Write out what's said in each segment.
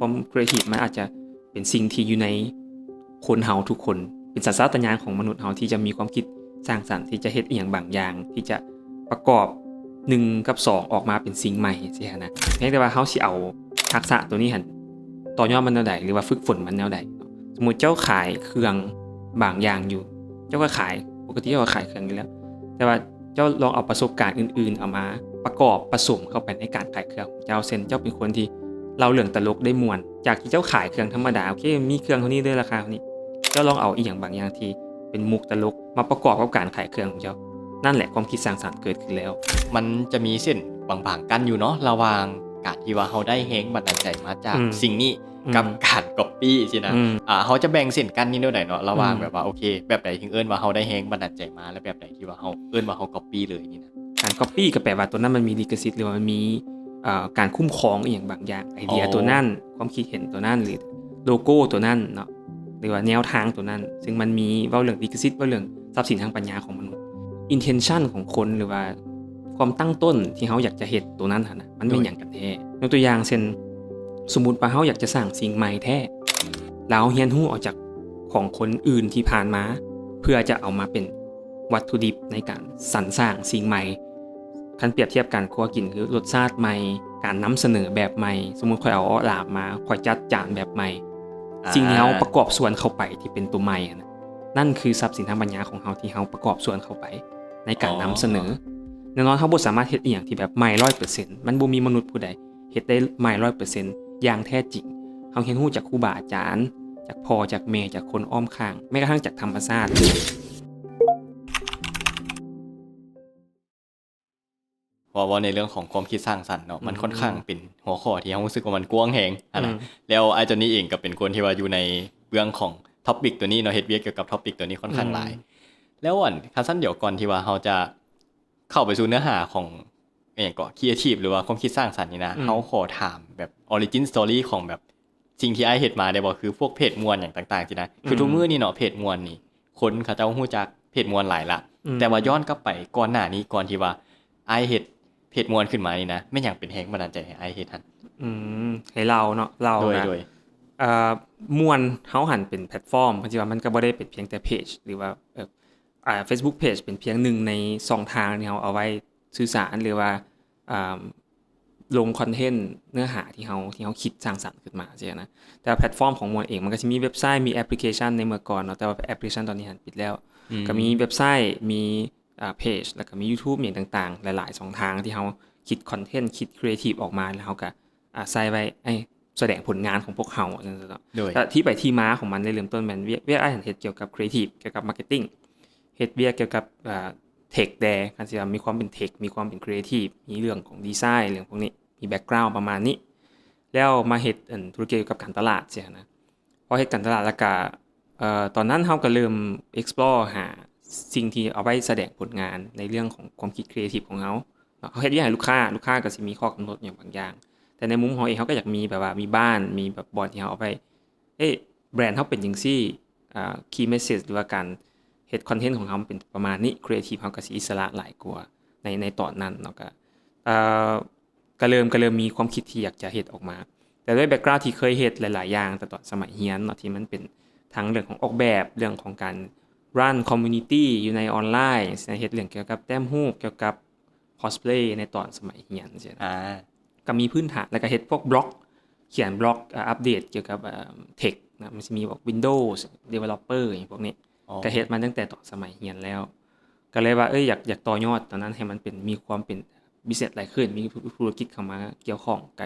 ຄວາມຄຣີເອທີບມັນອາດຈະເປັນສິ່ງທີ່ຢູ່ໃນຄົນເຮົາທຸກຄົນ ເປັນສັນຊາດຕະຍານຂອງມະນຸດເຮົາທີ່ຈະມີຄວາມຄິດສ້າງສັນ ທີ່ຈະເຮັດອີ່ຫຍັງບາງຢ່າງ ທີ່ຈະປະກອບໜຶ່ງກັບສອງອອກມາເປັນສິ່ງໃໝ່ຊີ້ຫັ້ນນະ. ພຽງແຕ່ວ່າເຮົາຊິເອົາທັກສະໂຕນີ້ຫັ້ນ ຕໍ່ຍອດມັນແນວໃດ ຫຼືວ່າຝຶກຝົນມັນແນວໃດເນາະ. ສົມມຸດເຈົ້າຂາຍເຄື່ອງບາງຢ່າງຢູ່ ເຈົ້າກໍຂາຍ ປົກກະຕິເຈົ້າກໍຂາຍເຄື່ອງຢູ່ແລ້ວ ແຕ່ວ່າເຈົ້າລອງເອົາປະສົບການອື່ນໆ ເອົາມາປະກອບປະສົມເຂົ້າໄປໃນການຂາຍເຄື່ອງຂອງເຈົ້າ ເຊັ່ນ ເຈົ້າເປັນຄົນທີ່ເລົ່າເລື່ອງຕະຫຼົກໄດ້ມ່ວນ ຈາກທີ່ເຈົ້າຂາຍເຄື່ອງທຳມະດາ ໂອເຄ ມີເຄື່ອງເທົ່ານີ້ເດີ ລາຄາເທົ່ານີ້ ເຈົ້າລອງເອົາອີ່ຫຍັງບາງຢ່າງທີ່ເປັນມຸກຕະຫຼົກມາປະກອບກັບການຂາຍເຄື່ອງຂອງເຈົ້າ ນັ້ນແຫຼະ ຄວາມຄິດສ້າງສັນເກີດຂຶ້ນແລ້ວ. ມັນຈະມີເສັ້ນບາງໆກັ້ນຢູ່ເນາະ ລະຫວ່າງການທີ່ວ່າເຮົາໄດ້ແຮງບັນດານໃຈມາຈາກ ອືມ ສິ່ງນີ້ ອືມ ກັບການກັອບປີ້ຊີ້ນະ. ອືມ ອ່າ ເຮົາຈະແບ່ງເສັ້ນກັ້ນນີ້ແນວໃດເນາະ ລະຫວ່າງ ອືມ ແບບວ່າ ໂອເຄ ແບບໃດເຖິງເອີ້ນວ່າເຮົາໄດ້ແຮງບັນດານໃຈມາ ແລະ ແບບໃດທີ່ວ່າເຮົາເອີ້ນວ່າເຮົາກັອບປີ້ເລີຍນີ້ນະ? ການກັອບປີ້ກໍແປວ່າໂຕນັ້ນມັນມີລິຂະສິດ ຫຼືວ່າມັນມີ ເອ່ອ ການຄຸ້ມຄອງອີ່ຫຍັງບາງຢ່າງ ໄອເດຍ ອໍ ໂຕນັ້ນ ຄວາມຄິດເຫັນໂຕນັ້ນ ຫຼືໂລໂກ້ໂຕນັ້ນເນາະ ຫຼືວ່າແນວທາງໂຕນັ້ນ ຊຶ່ງມັນມີເວົ້າເລື່ອງລິຂະສິດ ເວົ້າເລື່ອງຊັບສິນທາງປັນຍາຂອງມະນຸດ intention ຂອງຄົນ ຫຼືວ່າຄວາມຕັ້ງຕົ້ນທີ່ເຮົາຢາກຈະເຮັດໂຕນັ້ນຫັ້ນນະ ມັນແມ່ນຫຍັງກັນແທ້. ຍົກຕົວຢ່າງເຊັ່ນ ສົມມຸດວ່າເຮົາຢາກຈະສ້າງສິ່ງໃໝ່ແທ້ ແລ້ວເຮົາຮຽນຮູ້ເອົາຈາກຂອງຄົນອື່ນທີ່ຜ່ານມາ ເພື່ອຈະເອົາມາເປັນວັດຖຸດິບໃນການສັນສ້າງສິ່ງໃໝ່. ຄັນປຽບທຽບການຄົວກິນ ຄືລົດຊາດໃໝ່ ການນຳສະເໜີແບບໃໝ່. ສົມມຸດຂ້ອຍເອົາເອາະຫຼາມມາ ຂ້ອຍຈັດຈານແບບໃໝ່ ອາ ສິ່ງທີ່ເຮົາປະກອບສ່ວນເຂົ້າໄປທີ່ເປັນໂຕໃໝ່ຫັ້ນນະ ນັ້ນຄືຊັບສິນທາງປັນຍາຂອງເຮົາທີ່ເຮົາປະກອບສ່ວນເຂົ້າໄປໃນການ ອໍ ນຳສະເໜີ. ແນ່ນອນເຮົາບໍ່ສາມາດເຮັດອີ່ຫຍັງທີ່ແບບໃໝ່ຮ້ອຍເປີເຊັນ ມັນບໍ່ມີມະນຸດຜູ້ໃດເຮັດໄດ້ໃໝ່ຮ້ອຍເປີເຊັນຢ່າງແທ້ຈິງ. ເຮົາຮຽນຮູ້ຈາກຄູບາອາຈານ ຈາກພໍ່ ຈາກແມ່ ຈາກຄົນອ້ອມຂ້າງ ແມ້ກະທັ່ງຈາກທຳມະຊາດ. ເວົ້າ ເວົ້າໃນເລື່ອງຂອງຄວາມຄິດສ້າງສັນເນາະ ມັນ ອືມ ຄ່ອນຂ້າງເປັນຫົວຂໍ້ທີ່ເຮົາຮູ້ສຶກວ່າມັນກວ້າງແຮງຫັ້ນນະ ອືມ ແລ້ວອ້າຍຈອນນີເອງກໍເປັນຄົນທີ່ວ່າຢູ່ໃນເບື້ອງຂອງ topic ຕົວນີ້ເນາະ ເຮັດວຽກກ່ຽວກັບ topic ຕົວນີ້ຄ່ອນຂ້າງ ອືມ ຫຼາຍ. ແລ້ວອັນ ຄັນຊັ້ນດຽວ ກ່ອນທີ່ວ່າເຮົາຈະເຂົ້າໄປສູ່ເນື້ອຫາຂອງ ອີ່ຫຍັງເກາະ creative ຫຼືວ່າຄວາມຄິດສ້າງສັນນີ້ນະ ອືມ ເຮົາຂໍຖາມແບບ origin story ຂອງແບບ ສິ່ງທີ່ອ້າຍເຮັດມາໄດ້ບໍ່? ຄືພວກເພຈມ່ວນຫຍັງຕ່າງໆຊີ້ນະ ອືມ ຄືທຸກມື້ນີ້ເນາະ ເພຈມ່ວນນີ້ ຄົນເຂົາເຈົ້າຮູ້ຈັກເພຈມ່ວນຫຼາຍລະ ອືມ ແຕ່ວ່າຍ້ອນກັບໄປກ່ອນໜ້ານີ້ ກ່ອນທີ່ວ່າອ້າຍເຮັດເພຈມ່ວນຂຶ້ນມານີ້ນະ ແມ່ນຫຍັງເປັນແຮງບັນດານໃຈໃຫ້ອ້າຍເຮັດຫັ້ນ? ອືມ ໃຫ້ເລົ່າເນາະ ເລົ່າ ໂດຍ ນະ ໂດຍ ເອີ ມ່ວນເຮົາຫັ້ນເປັນແພລດຟອມ ເພິ່ນຊິວ່າມັນກໍບໍ່ໄດ້ເປັນພຽງແຕ່ເພຈ ຫຼືວ່າ ເອີ ອ່າ Facebook Page ເປັນພຽງໜຶ່ງໃນຊ່ອງທາງທີ່ເຮົາເອົາໄວ້ສື່ສານ ຫຼືວ່າ ອ່າ ລົງຄອນເທັນເນື້ອຫາທີ່ເຮົາ ທີ່ເຮົາຄິດສ້າງສັນຂຶ້ນມາຊີ້ນະ. ແຕ່ວ່າແພລດຟອມຂອງມ່ວນເອງ ມັນກໍຊິມີເວັບໄຊ ມີແອັບພລິເຄຊັນໃນເມື່ອກ່ອນເນາະ ແຕ່ວ່າແອັບພລິເຄຊັນຕອນນີ້ຫັ້ນປິດແລ້ວ ອືມ ກໍມີເວັບໄຊ ມີ ອ່າ ເພຈ ແລ້ວກໍມີ YouTube ຫຍັງຕ່າງໆ ຫຼາຍໆຊ່ອງທາງທີ່ເຮົາຄິດຄອນເທັນ ຄິດຄຣີເອທີບອອກມາ ແລ້ວເຮົາກໍ ອ່າ ໃສ່ໄວ້ ໃຫ້ສະແດງຜົນງານຂອງພວກເຮົາ ວ່າຊັ້ນເນາະ. ໂດຍ ແຕ່ທີ່ໄປທີ່ມາຂອງມັນໄດ້ເລີ່ມຕົ້ນແມ່ນວຽກ ວຽກອ້າຍຫັ້ນເຮັດກ່ຽວກັບຄຣີເອທີບ ກ່ຽວກັບມາເກັດຕິງ ເຮັດວຽກກ່ຽວກັບ ເອີ ເທັກແດ່ ຄັນຊິວ່າມີຄວາມເປັນເທັກ ມີຄວາມເປັນຄຣີເອທີບ ມີເລື່ອງຂອງດີໄຊ ເລື່ອງພວກນີ້ ມີແບັກກຣາວປະມານນີ້ ແລ້ວມາເຮັດ ອັນ ທຸລະກິດກ່ຽວກັບການຕະຫຼາດຊີ້ນະ. ພໍເຮັດການຕະຫຼາດແລ້ວກະ ເອີ ຕອນນັ້ນເຮົາກະເລີ່ມ explore ຫາສິ່ງທີ່ເອົາໄວ້ສະແດງຜົນງານໃນເລື່ອງຂອງຄວາມຄິດຄຣີເອທີບຂອງເຮົາ. ເຮົາເຮັດວຽກໃຫ້ລູກຄ້າ ລູກຄ້າກໍຊິມີຂໍ້ກຳນົດຫຍັງບາງຢ່າງ ແຕ່ໃນມຸມເຮົາເອງ ເຮົາກໍຢາກມີແບບວ່າມີບ້ານ ມີແບບບ່ອນທີ່ເຮົາເອົາໄວ້ ເອີ ແບຣນເຮົາເປັນຈັ່ງຊີ້ ອ່າ key message ຫຼືວ່າການເຮັດຄອນເທັນຂອງເຮົາມັນເປັນປະມານນີ້ ຄຣີເອທີບເຮົາກໍຊິອິດສະຫຼະຫຼາຍກວ່າໃນ ໃນຕອນນັ້ນເນາະ. ກໍ ເອີ ກໍເລີ່ມ ກໍເລີ່ມມີຄວາມຄິດທີ່ຢາກຈະເຮັດອອກມາ ແຕ່ດ້ວຍແບັກກຣາວທີ່ເຄີຍເຮັດຫຼາຍໆຢ່າງ ແຕ່ຕອນສະໄໝຮຽນເນາະ ທີ່ມັນເປັນທັງເລື່ອງຂອງອອກແບບ ເລື່ອງຂອງການ run community ຢູ່ໃນອອນລາຍ ເຮັດເລື່ອງກ່ຽວກັບແຕ້ມຮູບ ກ່ຽວກັບ cosplay ໃນຕອນສະໄໝຮຽນ ອາ ກໍມີພື້ນຖານ ແລ້ວກໍເຮັດພວກບລັອກ ຂຽນບລັອກ ເອີ ອັບເດດກ່ຽວກັບ ເອີ ເທັກນະ ມັນຊິມີພວກ Windows Developer ຫຍັງພວກນີ້ ກໍເຮັດມາຕັ້ງແຕ່ຕອນສະໄໝຮຽນແລ້ວ ກໍເລີຍວ່າ ເອີຍ ຢາກ ຢາກຕໍ່ຍອດຕອນນັ້ນໃຫ້ມັນເປັນ ມີຄວາມເປັນ business ຫຼາຍຂຶ້ນ ມີທຸລະກິດເຂົ້າມາກ່ຽວຂ້ອງ ກໍ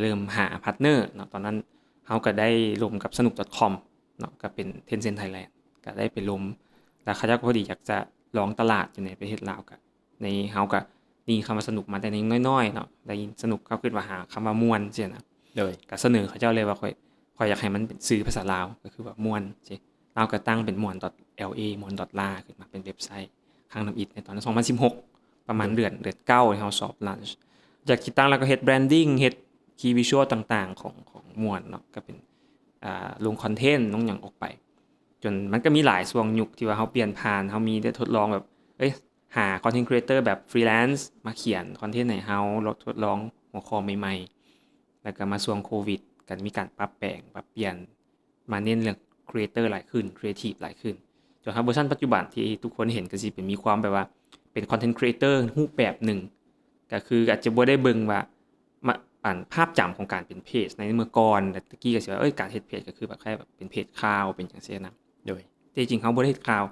ເລີ່ມຫາພາດເນີເນາະ. ຕອນນັ້ນເຮົາກໍໄດ້ລົມກັບ Sanook.com ເນາະ ກໍເປັນ Tencent Thailand ກໍໄດ້ໄປລົມ ແລ້ວເຂົາເຈົ້າກໍພໍດີຢາກຈະລອງຕະຫຼາດຢູ່ໃນປະເທດລາວ ກໍ ໃນ ເຮົາກະໄດ້ຍິນຄຳວ່າສະໜຸກມາແຕ່ຍັງນ້ອຍໆເນາະ ໄດ້ຍິນສະໜຸກ ເຮົາຄິດວ່າຫາຄຳວ່າມ່ວນຊີ້ນະ ໂດຍ ກະສະເໜີເຂົາເຈົ້າເລີຍວ່າຂ້ອຍ ຂ້ອຍຢາກໃຫ້ມັນເປັນຊື່ພາສາລາວ ກໍຄືວ່າມ່ວນຊີ້ ລາວກະຕັ້ງເປັນ Muan dot L A Muan dot la ຂຶ້ນມາເປັນເວັບໄຊຄັ້ງທຳອິດໃນຕອນສອງພັນສິບຫົກ ປະມານເດືອນ ເດືອນເກົ້າ ທີ່ເຮົາ soft launch ຈາກທີ່ຕັ້ງແລ້ວກໍເຮັດ branding ເຮັດ key visual ຕ່າງໆ ຂອງ ຂອງມ່ວນເນາະ ກໍເປັນ ອ່າ ລົງຄອນເທັນ ລົງຫຍັງອອກໄປ ຈົນມັນກໍມີຫຼາຍຊ່ວງຍຸກທີ່ວ່າເຮົາປ່ຽນຜ່ານ ເຮົາມີໄດ້ທົດລອງແບບ ເອີຍ ຫາ content creator ແບບ freelance ມາຂຽນຄອນເທັນໃຫ້ເຮົາ ລອງທົດລອງຫົວຂໍ້ໃໝ່ໆ ແລ້ວກໍມາຊ່ວງໂຄວິດ ການມີການປັບແປງ ປັບປ່ຽນ ມາເນັ້ນເລື່ອງ creator ຫຼາຍຂຶ້ນ creative ຫຼາຍຂຶ້ນ ຈົນຮອດເວີຊັນປັດຈຸບັນທີ່ທຸກຄົນເຫັນກໍຊິເປັນ ມີຄວາມແບບວ່າເປັນ content creator ຮູບແບບໜຶ່ງ ກໍຄືອາດຈະບໍ່ໄດ້ເບິ່ງວ່າ ມະ ອັນ ພາບຈຳຂອງການເປັນເພຈໃນເມື່ອກ່ອນ ແຕ່ຕະກີ້ກໍຊິວ່າ ເອີຍ ການເຮັດເພຈກໍຄືແບບຄ້າຍໆແບບເປັນເພຈຂ່າວ ເປັນຫຍັງຊີ້ນະ. ໂດຍ ແຕ່ຈິງເຮົາບໍ່ໄດ້ເຮັດຂ່າວ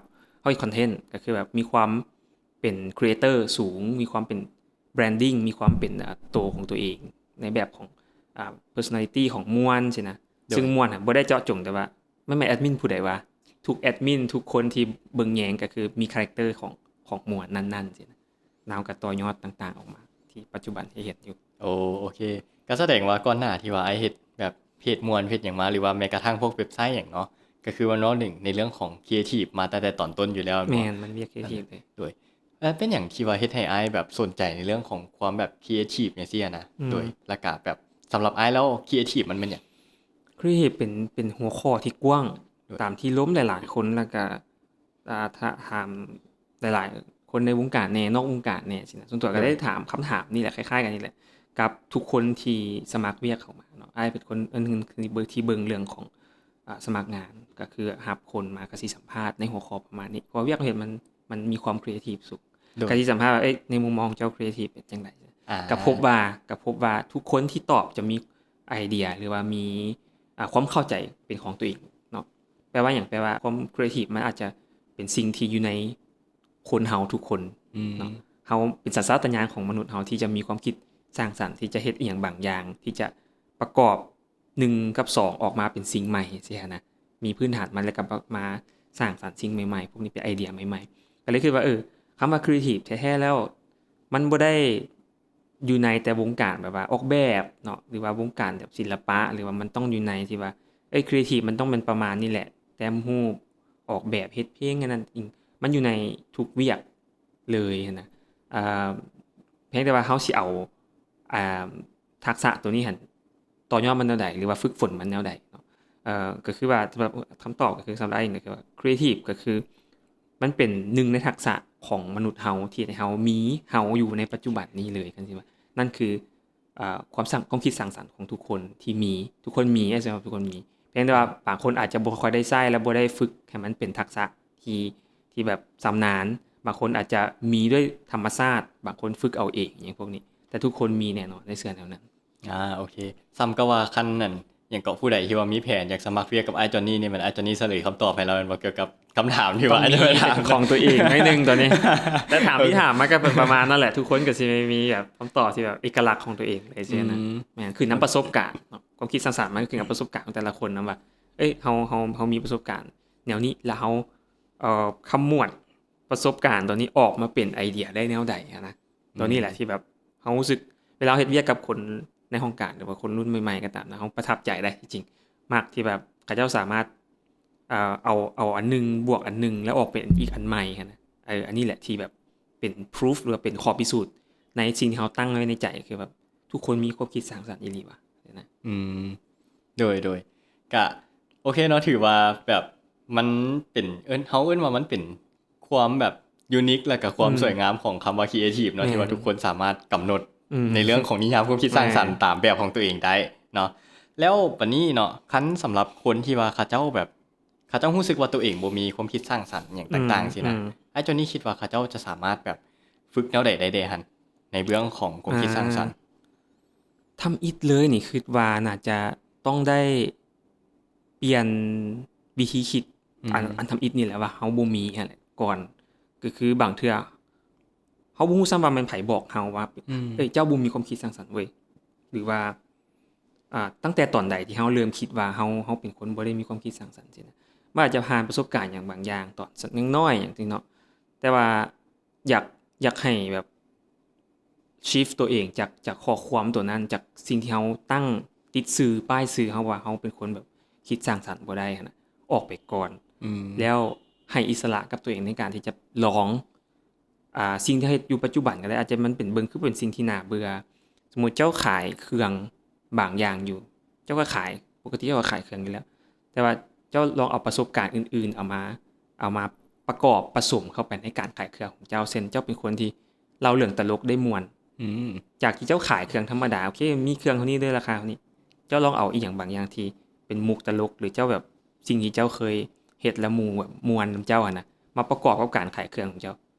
ເຮົາເຮັດ content ກໍຄືແບບມີຄວາມເປັນ creator ສູງ ມີຄວາມເປັນ branding ມີຄວາມເປັນ ອາ ໂຕຂອງຕົວເອງ ໃນແບບຂອງ ອາ personality ຂອງມ່ວນຊີ້ນະ. ໂດຍ ຊຶ່ງມ່ວນຫັ້ນບໍ່ໄດ້ເຈາະຈົງແຕ່ວ່າ ແມ່ນແມ່ນແອດມິນຜູ້ໃດວະ ທຸກແອດມິນ ທຸກຄົນທີ່ເບິ່ງແຍງກໍຄືມີ character ຂອງ ຂອງມ່ວນນັ້ນໆຊີ້ນະ. ແລ້ວກໍຕໍ່ຍອດຕ່າງໆອອກມາ ທີ່ປັດຈຸບັນທີ່ເຫັນຢູ່. ໂອ ໂອເຄ ກໍສະແດງວ່າກ່ອນໜ້າທີ່ວ່າອ້າຍເຮັດແບບເພຈມ່ວນເພຈຫຍັງມາ ຫຼືວ່າແມ້ກະທັ່ງພວກເວັບໄຊຫຍັງເນາະ ກໍຄືວ່າເວົ້າເຖິງໃນເລື່ອງຂອງ creative ມາຕັ້ງແຕ່ຕອນຕົ້ນຢູ່ແລ້ວແມ່ນບໍ່? ແມ່ນ ມັນວຽກ creative ເລີຍ. ໂດຍ ແລ້ວເປັນຫຍັງທີ່ວ່າເຮັດໃຫ້ອ້າຍແບບສົນໃຈໃນເລື່ອງຂອງຄວາມແບບ creative ຈັ່ງຊີ້ນະ? ອືມ ໂດຍ ແລ້ວກະແບບສຳລັບອ້າຍແລ້ວ creative ມັນແມ່ນຫຍັງ? creative ເປັນ ເປັນຫົວຂໍ້ທີ່ກວ້າງ ໂດຍ ຕາມທີ່ລົມຫຼາຍໆຄົນ ແລ້ວກະ ອາ ຖາ ຖາມຫຼາຍໆຄົນໃນວົງການແດ່ ນອກວົງການແດ່ຊີ້ນະ. ສ່ວນຕົວກໍ ໂດຍ ໄດ້ຖາມຄຳຖາມນີ້ແຫຼະ ຄ້າຍໆກັນນີ້ແຫຼະ ກັບທຸກຄົນທີ່ສະໝັກວຽກເຂົ້າມາເນາະ. ອ້າຍເປັນຄົນອັນໜຶ່ງທີ່ເບິ່ງ ທີ່ເບິ່ງເລື່ອງຂອງ ອາ ສະໝັກງານ ກໍຄືຮັບຄົນມາກໍຊິສຳພາດໃນຫົວຂໍ້ປະມານນີ້ ເພາະວ່າວຽກເຮົາເຮັດມັນ ມັນມີຄວາມ creative ສູງ. ໂດຍ ກໍຊິສຳພາດວ່າ ເອີຍ ໃນມຸມມອງຂອງເຈົ້າ creative ເປັນຈັ່ງໃດ? ອ່າ ກໍພົບວ່າ ກໍພົບວ່າທຸກຄົນທີ່ຕອບຈະມີໄອເດຍ ຫຼືວ່າມີ ອາ ຄວາມເຂົ້າໃຈເປັນຂອງຕົວເອງເນາະ. ແປວ່າຫຍັງ? ແປວ່າຄວາມ creative ມັນອາດຈະເປັນສິ່ງທີ່ຢູ່ໃນຄົນເຮົາທຸກຄົນ ອືມ ເນາະ. ເຮົາເປັນສັນຊາດຕະຍານຂອງມະນຸດເຮົາທີ່ຈະມີຄວາມຄິດສ້າງສັນ ທີ່ຈະເຮັດອີ່ຫຍັງບາງຢ່າງ ທີ່ຈະປະກອບ ໜຶ່ງກັບສອງອອກມາເປັນສິ່ງໃໝ່ຊີ້ຫັ້ນນະ ມີພື້ນຖານມັນ ແລ້ວກໍມາສ້າງສັນສິ່ງໃໝ່ໆ ພວກນີ້ເປັນໄອເດຍໃໝ່ໆ. ກໍເລີຍຄິດວ່າ ເອີ ຄຳວ່າ creative ແທ້ໆແລ້ວ ມັນບໍ່ໄດ້ຢູ່ໃນແຕ່ວົງການແບບວ່າອອກແບບເນາະ ຫຼືວ່າວົງການແບບສິລະປະ ຫຼືວ່າມັນຕ້ອງຢູ່ໃນທີ່ວ່າ ເອີຍ creative ມັນຕ້ອງແມ່ນປະມານນີ້ແຫຼະ ແຕ້ມຮູບ ອອກແບບ ເຮັດເພງ ອັນນັ້ນອີກ ມັນຢູ່ໃນທຸກວຽກ ເລີຍຫັ້ນນະ. ເອີ ພຽງແຕ່ວ່າເຮົາຊິເອົາ ອ່າ ທັກສະໂຕນີ້ຫັ້ນ ຕໍ່ຍອດມັນແນວໃດ ຫຼືວ່າຝຶກຝົນມັນແນວໃດເນາະ. ເອີ ກໍຄືວ່າສຳລັບຄຳຕອບກໍຄື ສຳລັບອ້າຍເອງກໍຄືວ່າ creative ກໍຄືມັນເປັນໜຶ່ງໃນທັກສະຂອງມະນຸດເຮົາ ທີ່ເຮົາມີ ເຮົາຢູ່ໃນປັດຈຸບັນນີ້ເລີຍ ຄັນຊິວ່າ ນັ້ນຄື ເອີ ຄວາມສ້າງ ຄວາມຄິດສ້າງສັນຂອງທຸກຄົນທີ່ມີ ທຸກຄົນມີ ເອີ ສຳລັບທຸກຄົນມີ ພຽງແຕ່ວ່າບາງຄົນອາດຈະບໍ່ຄ່ອຍໄດ້ໃຊ້ ແລະ ບໍ່ໄດ້ຝຶກໃຫ້ມັນເປັນທັກສະທີ່ ທີ່ແບບຊຳນານ ບາງຄົນອາດຈະມີດ້ວຍທຳມະຊາດ ບາງຄົນຝຶກເອົາເອງ ຫຍັງພວກນີ້ ແຕ່ທຸກຄົນມີແນ່ນອນ ໄດ້ເຊື່ອແນວນັ້ນ. ອ່າ ໂອເຄ ສ່ຳກັບວ່າຄັນນັ້ນ ຫຍັງເກາະ ຜູ້ໃດທີ່ວ່າມີແຜນຢາກສະໝັກວຽກກັບອ້າຍຈອນນີ້ນີ້ ແມ່ນອ້າຍຈອນນີ້ສະເຫຼີຍຄຳຕອບໃຫ້ລາວແມ່ນບໍ່ ກ່ຽວກັບຄຳຖາມທີ່ວ່າ ຕ້ອງມີເປັນຂອງຕົວເອງໜ້ອຍໜຶ່ງຕອນນີ້ ແຕ່ຖາມທີ່ຖາມມາກໍເປັນປະມານນັ້ນແຫຼະ ທຸກຄົນກໍຊິມີແບບຄຳຕອບທີ່ແບບເອກະລັກຂອງຕົວເອງໄປຊີ້ນະ. ອືມ ແມ່ນ ຂຶ້ນນຳປະສົບການເນາະ ຄວາມຄິດສ້າງສັນມັນກໍຂຶ້ນກັບປະສົບການຂອງແຕ່ລະຄົນນຳວ່າ ເອີຍ ເຮົາ ເຮົາ ເຮົາມີປະສົບການແນວນີ້ ແລ້ວເຮົາ ເອີ ຂະມວດປະສົບການຕົວນີ້ອອກມາເປັນໄອເດຍໄດ້ແນວໃດຫັ້ນນະ. ຕົວນີ້ແຫຼະ ອືມ ທີ່ແບບເຮົາຮູ້ສຶກ ເວລາເຮົາເຮັດວຽກກັບຄົນໃນຫ້ອງການ ຫຼືວ່າຄົນລຸ້ນໃໝ່ໆກໍຕາມນະ ເຮົາປະທັບໃຈໄດ້ ຈິງໆ ມັກທີ່ແບບເຂົາເຈົ້າສາມາດ ເອີ ເອົາ ເອົາອັນໜຶ່ງບວກອັນໜຶ່ງ ແລ້ວອອກເປັນອີກອັນໃໝ່ຫັ້ນນະ. ເອີ ອັນນີ້ແຫຼະທີ່ແບບເປັນ proof ຫຼືວ່າເປັນຂໍ້ພິສູດໃນສິ່ງທີ່ເຮົາຕັ້ງໄວ້ໃນໃຈ ຄືແບບທຸກຄົນມີຄວາມຄິດສ້າງສັນອີ່ຫຼີວ່າ ຊີ້ນະ. ອືມ ໂດຍ ໂດຍ ກະໂອເຄເນາະ ຖືວ່າແບບມັນເປັນ ເອີ້ນ ເຮົາເອີ້ນວ່າມັນເປັນຄວາມແບບ unique ແລ້ວກະຄວາມ ອືມ ສວຍງາມຂອງຄຳວ່າ creative ເນາະ ແມ່ນ ທີ່ວ່າທຸກຄົນສາມາດກຳນົດ ອືມ ໃນເລື່ອງຂອງນິຍາມຄວາມຄິດສ້າງສັນ ແມ່ນ ຕາມແບບຂອງຕົວເອງໄດ້ເນາະ. ແລ້ວບາດນີ້ເນາະ ຄັນສຳລັບຄົນທີ່ວ່າເຂົາເຈົ້າແບບ ເຂົາເຈົ້າຮູ້ສຶກວ່າຕົວເອງບໍ່ມີຄວາມຄິດສ້າງສັນຫຍັງ ອືມ ຕ່າງໆ ຊີ້ນະ ອືມ ອ້າຍຈອນນີ້ຄິດວ່າເຂົາເຈົ້າຈະສາມາດແບບຝຶກແນວໃດໄດ້ແດ່ຫັ້ນ ໃນເບື້ອງຂອງຄວາມຄິດສ້າງສັນ? ອ່າ ທຳອິດເລີຍນີ້ ຄິດວ່າໜ້າຈະຕ້ອງໄດ້ປ່ຽນວິທີຄິດ ອືມ ອັນ ອັນທຳອິດນີ້ແຫຼະ ວ່າເຮົາບໍ່ມີຫັ້ນແຫຼະ ກ່ອນ ກໍຄືບາງເທື່ອເຮົາບໍ່ຮູ້ຊ້ຳວ່າແມ່ນໃຜບອກເຮົາວ່າ ອືມ ເອີຍ ເຈົ້າບໍ່ມີຄວາມຄິດສ້າງສັນເວີຍ ຫຼືວ່າ ອ່າ ຕັ້ງແຕ່ຕອນໃດທີ່ເຮົາເລີ່ມຄິດວ່າເຮົາ ເຮົາເປັນຄົນບໍ່ໄດ້ມີຄວາມຄິດສ້າງສັນຊີ້ນະ. ມັນອາດຈະຜ່ານປະສົບການຫຍັງບາງຢ່າງຕອນຍັງນ້ອຍຫຍັງຊີ້ເນາະ ແຕ່ວ່າຢາກ ຢາກໃຫ້ແບບ shift ຕົວເອງຈາກ ຈາກຂໍ້ຄວາມຕົວນັ້ນ ຈາກສິ່ງທີ່ເຮົາຕັ້ງຕິດຊື່ປ້າຍຊື່ເຮົາວ່າເຮົາເປັນຄົນແບບຄິດສ້າງສັນບໍ່ໄດ້ຫັ້ນນະ ອອກໄປກ່ອນ ອືມ ແລ້ວໃຫ້ອິດສະຫຼະກັບຕົວເອງໃນການທີ່ຈະລອງ ອ່າ ສິ່ງທີ່ເຮັດຢູ່ປັດຈຸບັນກໍໄດ້ ອາດຈະມັນເປັນ ເບິ່ງຄືເປັນສິ່ງທີ່ໜ້າເບື່ອ. ສົມມຸດເຈົ້າຂາຍເຄື່ອງບາງຢ່າງຢູ່ ເຈົ້າກໍຂາຍ ປົກກະຕິເຈົ້າກໍຂາຍເຄື່ອງຢູ່ແລ້ວ ແຕ່ວ່າເຈົ້າລອງເອົາປະສົບການອື່ນໆ ເອົາມາ ເອົາມາປະກອບປະສົມເຂົ້າໄປໃນການຂາຍເຄື່ອງຂອງເຈົ້າ ເຊັ່ນ ເຈົ້າເປັນຄົນທີ່ເລົ່າເລື່ອງຕະຫຼົກໄດ້ມ່ວນ ອືມ ຈາກທີ່ເຈົ້າຂາຍເຄື່ອງທຳມະດາ ໂອເຄ ມີເຄື່ອງເທົ່ານີ້ເດີ້ ລາຄາເທົ່ານີ້ ຈົ້າລອງເອົາອີ່ຫຍັງບາງຢ່າງທີ່ເປັນມຸກຕະຫຼົກ ຫຼືເຈົ້າແບບສິ່ງທີ່ເຈົ້າເຄີຍເຮັດແລ້ວໝູ່ແບບມ່ວນນຳເຈົ້າຫັ້ນນະ ມາປະກອບກັບການຂາຍເຄື່ອງຂອງເຈົ້າ.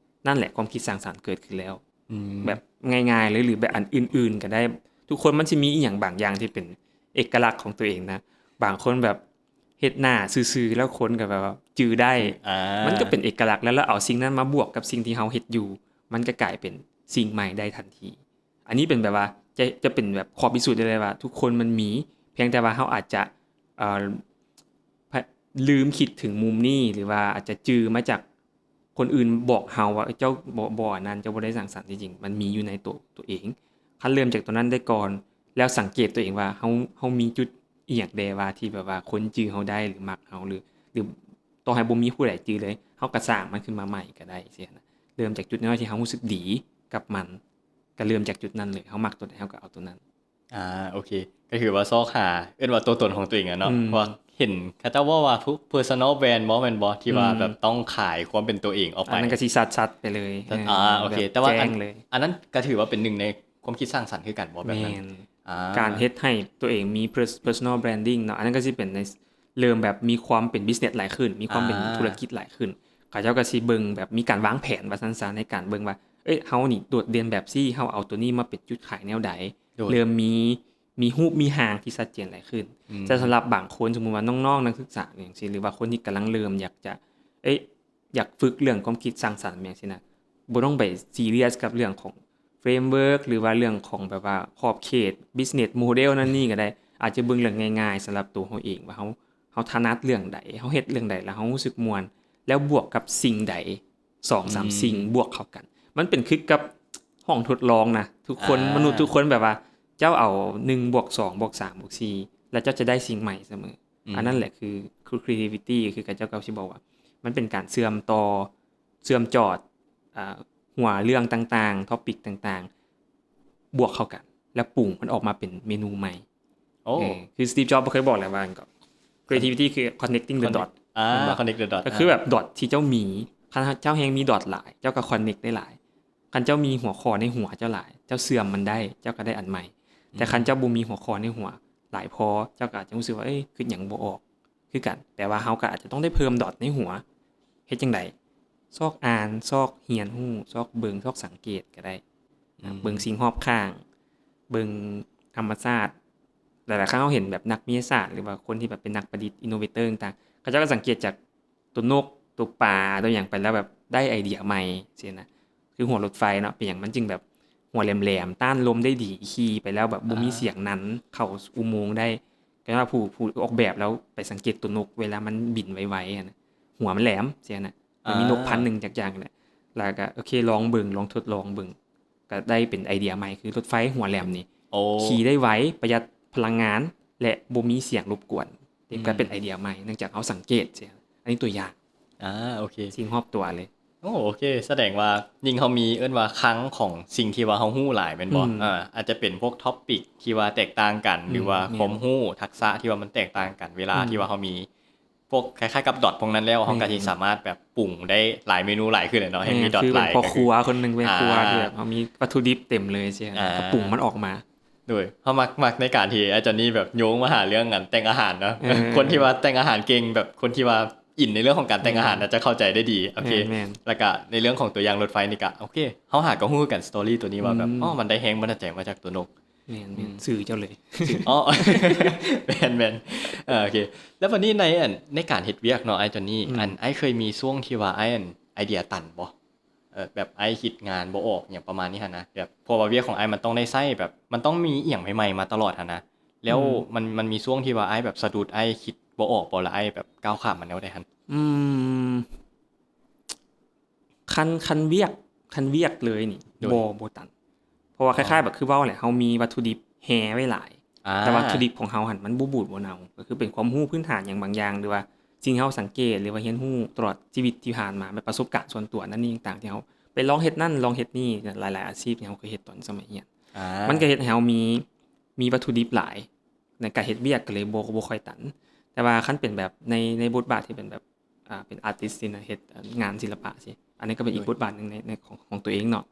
ນັ້ນແຫຼະຄວາມຄິດສ້າງສັນເກີດຂຶ້ນແລ້ວ. ອືມ ແບບງ່າຍໆເລີຍ ຫຼືແບບອັນອື່ນໆກໍໄດ້. ທຸກຄົນມັນຊິມີອີ່ຫຍັງບາງຢ່າງທີ່ເປັນເອກະລັກຂອງຕົວເອງນະ. ບາງຄົນແບບເຮັດໜ້າຊື່ໆ ແລ້ວຄົນກໍແບບວ່າຈື່ໄດ້ ອ່າ ມັນກໍເປັນເອກະລັກແລ້ວ. ແລ້ວເອົາສິ່ງນັ້ນມາບວກກັບສິ່ງທີ່ເຮົາເຮັດຢູ່ ມັນກໍກາຍເປັນສິ່ງໃໝ່ໄດ້ທັນທີ. ອັນນີ້ເປັນແບບວ່າ ຈະ ຈະເປັນແບບຂໍ້ພິສູດໄດ້ເລີຍວ່າທຸກຄົນມັນມີ ພຽງແຕ່ວ່າເຮົາອາດຈະ ເອີ ພະ ລືມຄິດເຖິງມຸມນີ້ ຫຼືວ່າອາດຈະຈື່ມາຈາກຄົນອື່ນບອກເຮົາວ່າ ເຈົ້າບໍ່ ບໍ່ອັນນັ້ນ ເຈົ້າບໍ່ໄດ້ສ້າງສັນ. ທີ່ຈິງມັນມີຢູ່ໃນໂຕ ໂຕເອງ. ຄັນເລີ່ມຈາກໂຕນັ້ນໄດ້ກ່ອນ ແລ້ວສັງເກດໂຕເອງວ່າເຮົາ ເຮົາມີຈຸດອີ່ຫຍັງແດ່ວ່າທີ່ແບບວ່າຄົນຈື່ເຮົາໄດ້ ຫຼືມັກເຮົາ ຫຼື ຫຼືຕໍ່ໃຫ້ບໍ່ມີຜູ້ໃດຈື່ເລີຍ ເຮົາກໍສ້າງມັນຂຶ້ນມາໃໝ່ກໍໄດ້ ຊີ້ນະ. ເລີ່ມຈາກຈຸດນ້ອຍໆທີ່ເຮົາຮູ້ສຶກດີກັບມັນ ກໍເລີ່ມຈາກຈຸດນັ້ນເລີຍ ເຮົາມັກໂຕໃດເຮົາກໍເອົາໂຕນັ້ນ. ອ່າ ໂອເຄ ກໍຄືວ່າຊອກຫາ ເອີ້ນວ່າຕົວຕົນຂອງຕົວເອງອະເນາະ. ອືມ ເພາະວ່າເຫັນເຂົາເຈົ້າເວົ້າວ່າ ເພ- personal brand ບໍ່ແມ່ນບໍ່ ທີ່ວ່າ ອືມ ແບບຕ້ອງຂາຍຄວາມເປັນຕົວເອງອອກໄປ. ອັນນັ້ນກໍຊິຊັດໆໄປເລີຍ. ເອີ ອ່າ ໂອເຄ ແບບ ແຕ່ວ່າ ແຈ້ງເລີຍ ອັນ ອັນນັ້ນກໍຖືວ່າເປັນໜຶ່ງໃນຄວາມຄິດສ້າງສັນຄືກັນບໍ່ ແບບນັ້ນ? ແມ່ນ ອ່າ ການເຮັດໃຫ້ຕົວເອງມີ pers- personal branding ເນາະ ອັນນັ້ນກໍຊິເປັນໃນ ເລີ່ມແບບມີຄວາມເປັນ business ຫຼາຍຂຶ້ນ ມີຄວາມເປັນ ອ່າ ທຸລະກິດຫຼາຍຂຶ້ນ. ເຂົາເຈົ້າກໍຊິເບິ່ງແບບມີການວາງແຜນວ່າຊັ້ນຊະ ໃນການເບິ່ງວ່າ ເອີຍ ເຮົານີ້ໂດດເດັ່ນແບບຊີ້ ເຮົາເອົາຕົວນີ້ມາເປັນຈຸດຂາຍແນວໃດ ໂດຍ ເລີ່ມມີ ມີຮູບມີຮ່າງທີ່ຊັດເຈນຫຼາຍຂຶ້ນ. ອືມ ແຕ່ສຳລັບບາງຄົນ ສົມມຸດວ່ານ້ອງໆນັກສຶກສາຫຍັງຊີ້ ຫຼືວ່າຄົນທີ່ກຳລັງເລີ່ມຢາກຈະ ເອີຍ ຢາກຝຶກເລື່ອງຄວາມຄິດສ້າງສັນຫຍັງຊີ້ນະ ບໍ່ຕ້ອງໄປຊີຣຽສກັບເລື່ອງຂອງ framework ຫຼືວ່າເລື່ອງຂອງແບບວ່າຂອບເຂດ business model ນັ້ນນີ້ກໍໄດ້. ອາດຈະເບິ່ງເລື່ອງງ່າຍໆສຳລັບຕົວເຮົາເອງ ວ່າເຮົາ ເຮົາຖະໜັດເລື່ອງໃດ ເຮົາເຮັດເລື່ອງໃດແລ້ວເຮົາຮູ້ສຶກມ່ວນ ແລ້ວບວກກັບສິ່ງໃດ ສອງສາມ ອືມ ສິ່ງບວກເຂົ້າກັນ. ມັນເປັນຄືກັບຫ້ອງທົດລອງນະ ທຸກຄົນ ອ່າ ມະນຸດທຸກຄົນແບບວ່າ ເຈົ້າເອົາໜຶ່ງບວກສອງບວກສາມບວກສີ່ ແລ້ວເຈົ້າຈະໄດ້ສິ່ງໃໝ່ສະເໝີ. ອືມ ອັນນັ້ນແຫຼະຄື ຄື creativity ຄືເຂົາເຈົ້າກໍຊິບອກວ່າ ມັນເປັນການເຊື່ອມຕໍ່ ເຊື່ອມຈອດ ອ່າ ຫົວເລື່ອງຕ່າງໆ topic ຕ່າງໆ ບວກເຂົ້າກັນ ແລ້ວປຸງມັນອອກມາເປັນເມນູໃໝ່. ໂອ້ ເອີ ຄື Steve Jobs ເພິ່ນເຄີຍບອກແລ້ວວ່າ creativity ຄື connecting the dot ອ່າ ແມ່ນບໍ່? Connect the dot ກໍຄືແບບ dot ທີ່ເຈົ້າມີ ຄັນເຈົ້າແຮ່ງມີ dot ຫຼາຍ ເຈົ້າກໍ connect ໄດ້ຫຼາຍ. ຄັນເຈົ້າມີຫົວຂໍ້ໃນຫົວເຈົ້າຫຼາຍ ເຈົ້າເຊື່ອມມັນໄດ້ ເຈົ້າກໍໄດ້ອັນໃໝ່. ອືມ ແຕ່ຄັນເຈົ້າບໍ່ມີຫົວຂໍ້ໃນຫົວຫຼາຍພໍ ເຈົ້າກໍອາດຈະຮູ້ສຶກວ່າ ເອີຍ ຄິດຫຍັງບໍ່ອອກ ຄືກັນ. ແປວ່າເຮົາກໍອາດຈະຕ້ອງໄດ້ເພີ່ມ dot ໃນຫົວ. ເຮັດຈັ່ງໃດ? ຊອກອ່ານ ຊອກຮຽນຮູ້ ຊອກເບິ່ງ ຊອກສັງເກດກໍໄດ້. ອືມ ເບິ່ງສິ່ງຮອບຂ້າງ ເບິ່ງທຳມະຊາດ. ຫຼາຍໆຄັ້ງເຮົາເຫັນແບບນັກວິທະຍາສາດ ຫຼືວ່າຄົນທີ່ແບບເປັນນັກປະດິດ innovator ຕ່າງໆ ເຂົາເຈົ້າກໍສັງເກດຈາກຕົວນົກ ຕົວປາ ຕົວຫຍັງໄປ ແລ້ວແບບໄດ້ໄອເດຍໃໝ່ຊີ້ນະ. ຄືຫົວລົດໄຟເນາະ ເປັນຫຍັງມັນຈຶ່ງແບບຫົວແຫຼມໆ ຕ້ານລົມໄດ້ດີ ຂີ່ໄປແລ້ວແບບບໍ່ມີ ອ່າ ສຽງ ນັ້ນເຂົ້າອຸໂມງໄດ້ ກໍວ່າຜູ້ ຜູ້ອອກແບບແລ້ວໄປສັງເກດຕົວນົກເວລາມັນບິນໄວໆຫັ້ນນະ ຫົວມັນແຫຼມຊີ້ນະ. ມັນມີນົກ ອ່າ ພັນໜຶ່ງຈັກຢ່າງແຫຼະ ແລ້ວກໍໂອເຄ ລອງເບິ່ງ ລອງທົດລອງເບິ່ງ ກໍໄດ້ເປັນໄອເດຍໃໝ່ ຄືລົດໄຟຫົວແຫຼມນີ້ ໂອ້ ຂີ່ໄດ້ໄວ ປະຢັດພະລັງງານ ແລະ ບໍ່ມີສຽງລົບກວນ. ອືມ ກໍເປັນໄອເດຍໃໝ່ ເນື່ອງຈາກເຮົາສັງເກດຊີ້ນະ. ອັນນີ້ຕົວຢ່າງ ອ່າ ໂອເຄ ສິ່ງຮອບຕົວເລີຍ. ໂອ້ ໂອເຄ ສະແດງວ່າຍິ່ງເຮົາມີ ເອີ້ນວ່າຄັງຂອງສິ່ງທີ່ວ່າເຮົາຮູ້ຫຼາຍແມ່ນບໍ່? ອືມ ອາ ອາດຈະເປັນພວກ topic ທີ່ວ່າແຕກຕ່າງກັນ ອືມ ຫຼືວ່າ ແມ່ນ ຄວາມຮູ້ທັກສະທີ່ວ່າມັນແຕກຕ່າງກັນ ເວລາ ອືມ ທີ່ວ່າເຮົາມີພວກຄ້າຍໆກັບ dot ພວກນັ້ນແລ້ວ ແມ່ນ ເຮົາກໍຊິສາມາດແບບປຸງໄດ້ຫຼາຍເມນູຫຼາຍຂຶ້ນແຫຼະເນາະ ໃຫ້ມີ dot ຫຼາຍ ຄືເປັນພໍ່ຄົວຄົນໜຶ່ງ ແມ່ຄົວ ອ່າ ທີ່ແບບເຮົາມີວັດຖຸດິບເຕັມເລີຍຊີ້ນະ ອ່າ ກໍປຸງມັນອອກມາ. ໂດຍ ເຮົາມັກ ມັກໃນການທີ່ອາຈານນີ້ແບບໂຍງມາຫາເລື່ອງອັນແຕ່ງອາຫານເນາະ ເອີ ຄົນທີ່ວ່າແຕ່ງອາຫານເກັ່ງ ແບບຄົນທີ່ວ່າອິນໃນເລື່ອງຂອງການແຕ່ງອາຫານ ອືມ ອາດຈະເຂົ້າໃຈໄດ້ດີ. ໂອເຄ ແມ່ນໆ ແລ້ວກະໃນເລື່ອງຂອງຕົວຢ່າງລົດໄຟນີ້ກະ ໂອເຄ ເຮົາຫາກໍຮູ້ຄືກັນ story ຕົວນີ້ວ່າແບບ ອືມ ອໍ ມັນໄດ້ແຮງບັນດານໃຈມາຈາກຕົວນົກ. ແມ່ນໆ ອືມ ຊື່ເຈົ້າເລີຍ. ອໍ ແມ່ນໆ ເອີ ໂອເຄ ແລ້ວບັດນີ້ໃນອັນ ໃນການເຮັດວຽກເນາະ ອ້າຍຈອນນີ້ ອືມ ອັນ ອ້າຍເຄີຍມີຊ່ວງທີ່ວ່າອ້າຍອັນ ໄອເດຍຕັນບໍ່? ເອີ ແບບອ້າຍຄິດງານບໍ່ອອກຫຍັງປະມານນີ້ຫັ້ນນະ ແບບ ເພາະວ່າວຽກຂອງອ້າຍມັນຕ້ອງໄດ້ໃຊ້ແບບ ມັນຕ້ອງມີອີ່ຫຍັງໃໝ່ໆມາຕະຫຼອດຫັ້ນນະ ແລ້ວ ອືມ ມັນ ມັນມີຊ່ວງທີ່ວ່າອ້າຍແບບສະດຸດ ອ້າຍຄິດບໍ່ອອກບໍ່ ແລ້ວອ້າຍແບບກ້າວຂ້າມມັນແນວໃດຫັ້ນ? ອືມ ຄັນ ຄັນວຽກ ຄັນວຽກເລີຍນີ້ ໂດຍ ບໍ່ ບໍ່ຕັນ ເພາະວ່າຄ້າຍໆ ອໍ ແບບຄືເວົ້າແຫຼະ ເຮົາມີວັດຖຸດິບແຮ່ໄວ້ຫຼາຍ ອ່າ ແຕ່ວັດຖຸດິບຂອງເຮົາຫັ້ນມັນບໍ່ບູດບໍ່ເນົ່າ ກໍຄືເປັນຄວາມຮູ້ພື້ນຖານຫຍັງບາງຢ່າງ ຫຼືວ່າສິ່ງທີ່ເຮົາສັງເກດ ຫຼືວ່າຮຽນຮູ້ຕະຫຼອດຊີວິດທີ່ຜ່ານມາ ແບບປະສົບການສ່ວນຕົວນັ້ນນີ້ຕ່າງໆ ທີ່ເຮົາໄປລອງເຮັດນັ້ນລອງເຮັດນີ້ ຫຼາຍໆອາຊີບທີ່ເຮົາເຄີຍເຮັດຕອນສະໄໝຮຽນ ອ່າ ມັນກໍເຮັດໃຫ້ເຮົາມີ ມີວັດຖຸດິບຫຼາຍໃນການເຮັດວຽກ ກໍເລີຍບໍ່ ບໍ່ຄ່ອຍຕັນ. ແຕ່ວ່າຄັນເປັນແບບໃນ ໃນບົດບາດທີ່ເປັນແບບ ອ່າ ເປັນ artist ຊີ້ນະ ເຮັດ ເອີ ງານສິລະປະຊີ້ ອັນນີ້ກໍເປັນອີກ ໂດຍ ບົດບາດໜຶ່ງໃນ ໃນຂອງ ຂອງຕົວເອງເນາະ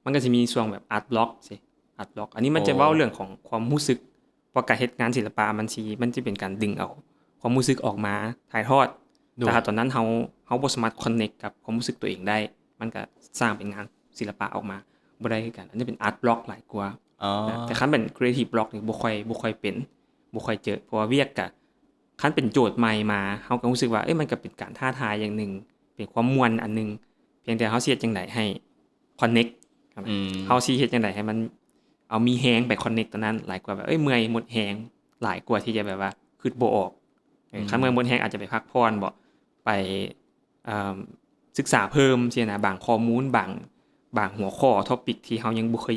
ມັນກໍຊິມີຊ່ວງແບບ art block ຊີ້ art block ອັນນີ້ມັນຈະ ໂອ້ ເວົ້າເລື່ອງຂອງຄວາມຮູ້ສຶກ ເພາະການເຮັດງານສິລະປະມັນຊິ ມັນຈະເປັນການດຶງເອົາຄວາມຮູ້ສຶກອອກມາຖ່າຍທອດ. ໂດຍ ຖ້າຫາກຕອນນັ້ນເຮົາ ເຮົາບໍ່ສາມາດ connect ກັບຄວາມຮູ້ສຶກຕົວເອງໄດ້ ມັນກໍສ້າງເປັນງານສິລະປະອອກມາບໍ່ໄດ້ຄືກັນ. ອັນນີ້ເປັນ art block ຫຼາຍກວ່າ. ອໍ ນະ ແຕ່ຄັນເປັນ creative block ນີ້ບໍ່ຄ່ອຍ ບໍ່ຄ່ອຍເປັນ ບໍ່ຄ່ອຍເຈີ ເພາະວ່າວຽກກະ ຄັນເປັນໂຈດໃໝ່ມາ ເຮົາກໍຮູ້ສຶກວ່າ ເອີຍ ມັນກໍເປັນການທ້າທາຍຢ່າງໜຶ່ງ ເປັນຄວາມມ່ວນອັນໜຶ່ງ ພຽງແຕ່ເຮົາຊິເຮັດຈັ່ງໃດໃຫ້ connect ອືມ ເຮົາຊິເຮັດຈັ່ງໃດໃຫ້ມັນ ເອົາ ມີແຮງໄປ connect ຕົວນັ້ນ ຫຼາຍກວ່າແບບ ເອີຍ ເມື່ອຍໝົດແຮງ ຫຼາຍກວ່າທີ່ຈະແບບວ່າຄິດບໍ່ອອກ. ເອີ ອືມ ຄັນເມື່ອຍໝົດແຮງ ອາດຈະໄປພັກຜ່ອນບໍ ໄປ ເອີ່ມ ສຶກສາເພີ່ມຊີ້ນະ ບາງຂໍ້ມູນ ບາງ ບາງຫົວຂໍ້ topic ທີ່ເຮົາຍັງບໍ່ເຄີຍ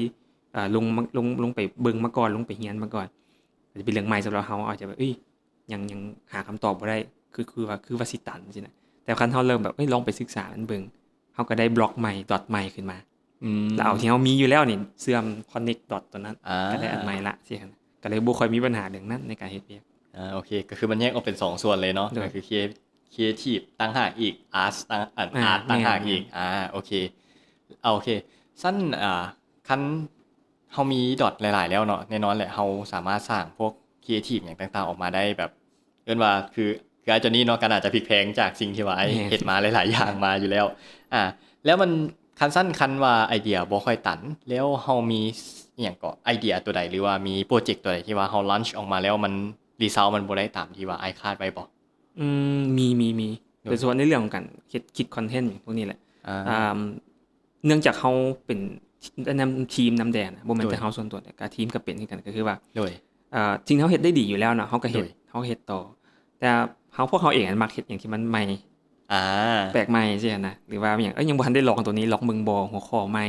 ເອີ່ ລົງມາ ລົງ ລົງໄປເບິ່ງມາກ່ອນ ລົງໄປຮຽນມາກ່ອນ ອາດຈະເປັນເລື່ອງໃໝ່ສຳລັບເຮົາ ອາດຈະແບບ ເອີຍ ຍັງ ຍັງຫາຄຳຕອບບໍ່ໄດ້ ຄື ຄືວ່າ ຄືວ່າຊິຕັນຊີ້ນະ. ແຕ່ຄັນເຮົາເລີ່ມແບບ ເອີຍ ລອງໄປສຶກສາມັນເບິ່ງ ເຮົາກໍໄດ້ block ໃໝ່ dot ໃໝ່ຂຶ້ນມາ ອືມ ແລ້ວເອົາທີ່ເຮົາມີຢູ່ແລ້ວນີ້ເຊື່ອມ connect dot ຕົວນັ້ນ ອ່າ ກໍໄດ້ອັນໃໝ່ລະຊີ້ນະ. ກໍເລີຍບໍ່ຄ່ອຍມີບັນຫາເລື່ອງນັ້ນໃນການເຮັດວຽກ. ອ່າ ໂອເຄ ກໍຄືມັນແຍກອອກເປັນສອງສ່ວນເລີຍເນາະ ໂດຍ ກໍຄື creative ຕ່າງຫາກອີກ art ຕ່າງ ອັນ ອ່າ art ຕ່າງຫາກອີກ. ແມ່ນ ອ່າ ໂອເຄ ໂອເຄ ຊັ້ນ ອ່າ ຄັນເຮົາມີ dot ຫຼາຍໆແລ້ວເນາະ ແນ່ນອນແຫຼະ ເຮົາສາມາດສ້າງພວກ creative ຫຍັງຕ່າງໆອອກມາໄດ້ແບບ ເອີ້ນວ່າຄື ຄືອ້າຍໂຈນີ້ເນາະ ກໍໜ້າຈະພິກແພງຈາກສິ່ງທີ່ວ່າອ້າຍ ແມ່ນ ເຮັດມາຫຼາຍໆຢ່າງມາຢູ່ແລ້ວ. ອ່າ ແລ້ວມັນ ຄັນຊັ້ນ ຄັນວ່າໄອເດຍບໍ່ຄ່ອຍຕັນ ແລ້ວເຮົາມີ ອີ່ຫຍັງເກາະ ໄອເດຍຕົວໃດ ຫຼືວ່າມີໂປຣເຈັກຕົວໃດທີ່ວ່າເຮົາ launch ອອກມາແລ້ວ ມັນ result ມັນບໍ່ໄດ້ຕາມທີ່ວ່າອ້າຍຄາດໄວ້ບໍ່? ອືມ ມີ ມີ ມີ ໂດຍ ໂດຍສະເພາະໃນເລື່ອງຂອງການເຮັດ ຄິດຄອນເທັນ ຫຍັງພວກນີ້ແຫຼະ. ອ່າ ອ່າ ເນື່ອງຈາກເຮົາເປັນແນະນຳທີມນຳແດ່ນະ ບໍ່ແມ່ນ ໂດຍ ແຕ່ເຮົາສ່ວນຕົວ ແຕ່ກະທີມກໍເປັນຄືກັນ ກໍຄືວ່າ ໂດຍ ເອີ່ ສິ່ງທີ່ເຮົາເຮັດໄດ້ດີຢູ່ແລ້ວນະ ເຮົາກໍເຮັດ ໂດຍ ເຮົາເຮັດຕໍ່ ແຕ່ເຮົາ ພວກເຮົາເອງມັກເຮັດຫຍັງທີ່ມັນໃໝ່ ອ່າ ແປກໃໝ່ຊີ້ນະ ຫຼືວ່າຫຍັງ ເອີຍ ຍັງບໍ່ທັນໄດ້ລອງຕົວນີ້ ລອງເບິ່ງບໍ່ ຫົວຂໍ້ໃໝ່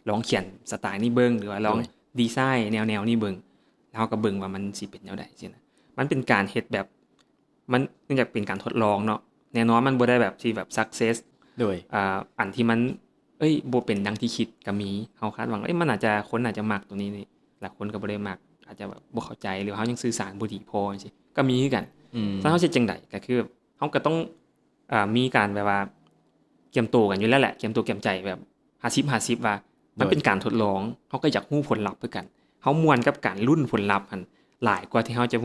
ລອງຂຽນສະໄຕນີ້ເບິ່ງ ຫຼືວ່າລອງ ໂດຍ ດີໄຊແນວໆນີ້ເບິ່ງ ແລ້ວເຮົາກໍເບິ່ງວ່າມັນຊິເປັນແນວໃດຊີ້ນະ. ມັນເປັນການເຮັດແບບ ມັນ ມັນຢາກເປັນການທົດລອງເນາະ ແນ່ນອນມັນບໍ່ໄດ້ແບບທີ່ແບບ success ໂດຍ ອ່າ ອັນທີ່ມັນ ເອີຍ ບໍ່ເປັນດັ່ງທີ່ຄິດກໍມີ. ເຮົາຄາດຫວັງ ເອີຍ ມັນອາດຈະ ຄົນອາດຈະມັກຕົວນີ້ນີ້ ຫຼາຍຄົນກໍບໍ່ໄດ້ມັກ ອາດຈະແບບບໍ່ເຂົ້າໃຈ ຫຼືເຮົາຍັງສື່ສານບໍ່ດີພໍ ຈັ່ງຊີ້ກໍມີຄືກັນ. ອືມ ຊັ້ນເຮົາຊິເຮັດຈັ່ງໃດ? ກໍຄືເຮົາກໍຕ້ອງ ອ່າ ມີການແບບວ່າກຽມໂຕກັນຢູ່ແລ້ວແຫຼະ ກຽມໂຕກຽມໃຈແບບຫ້າສິບຫ້າສິບ ວ່າ ໂດຍ ມັນເປັນການທົດລອງ ເຮົາກໍຢາກຮູ້ຜົນລັບຄືກັນ. ເຮົາມ່ວນກັບການລຸ້ນຜົນລັບຫັ້ນຫຼາຍກວ່າທີ່ເຮົາຈະ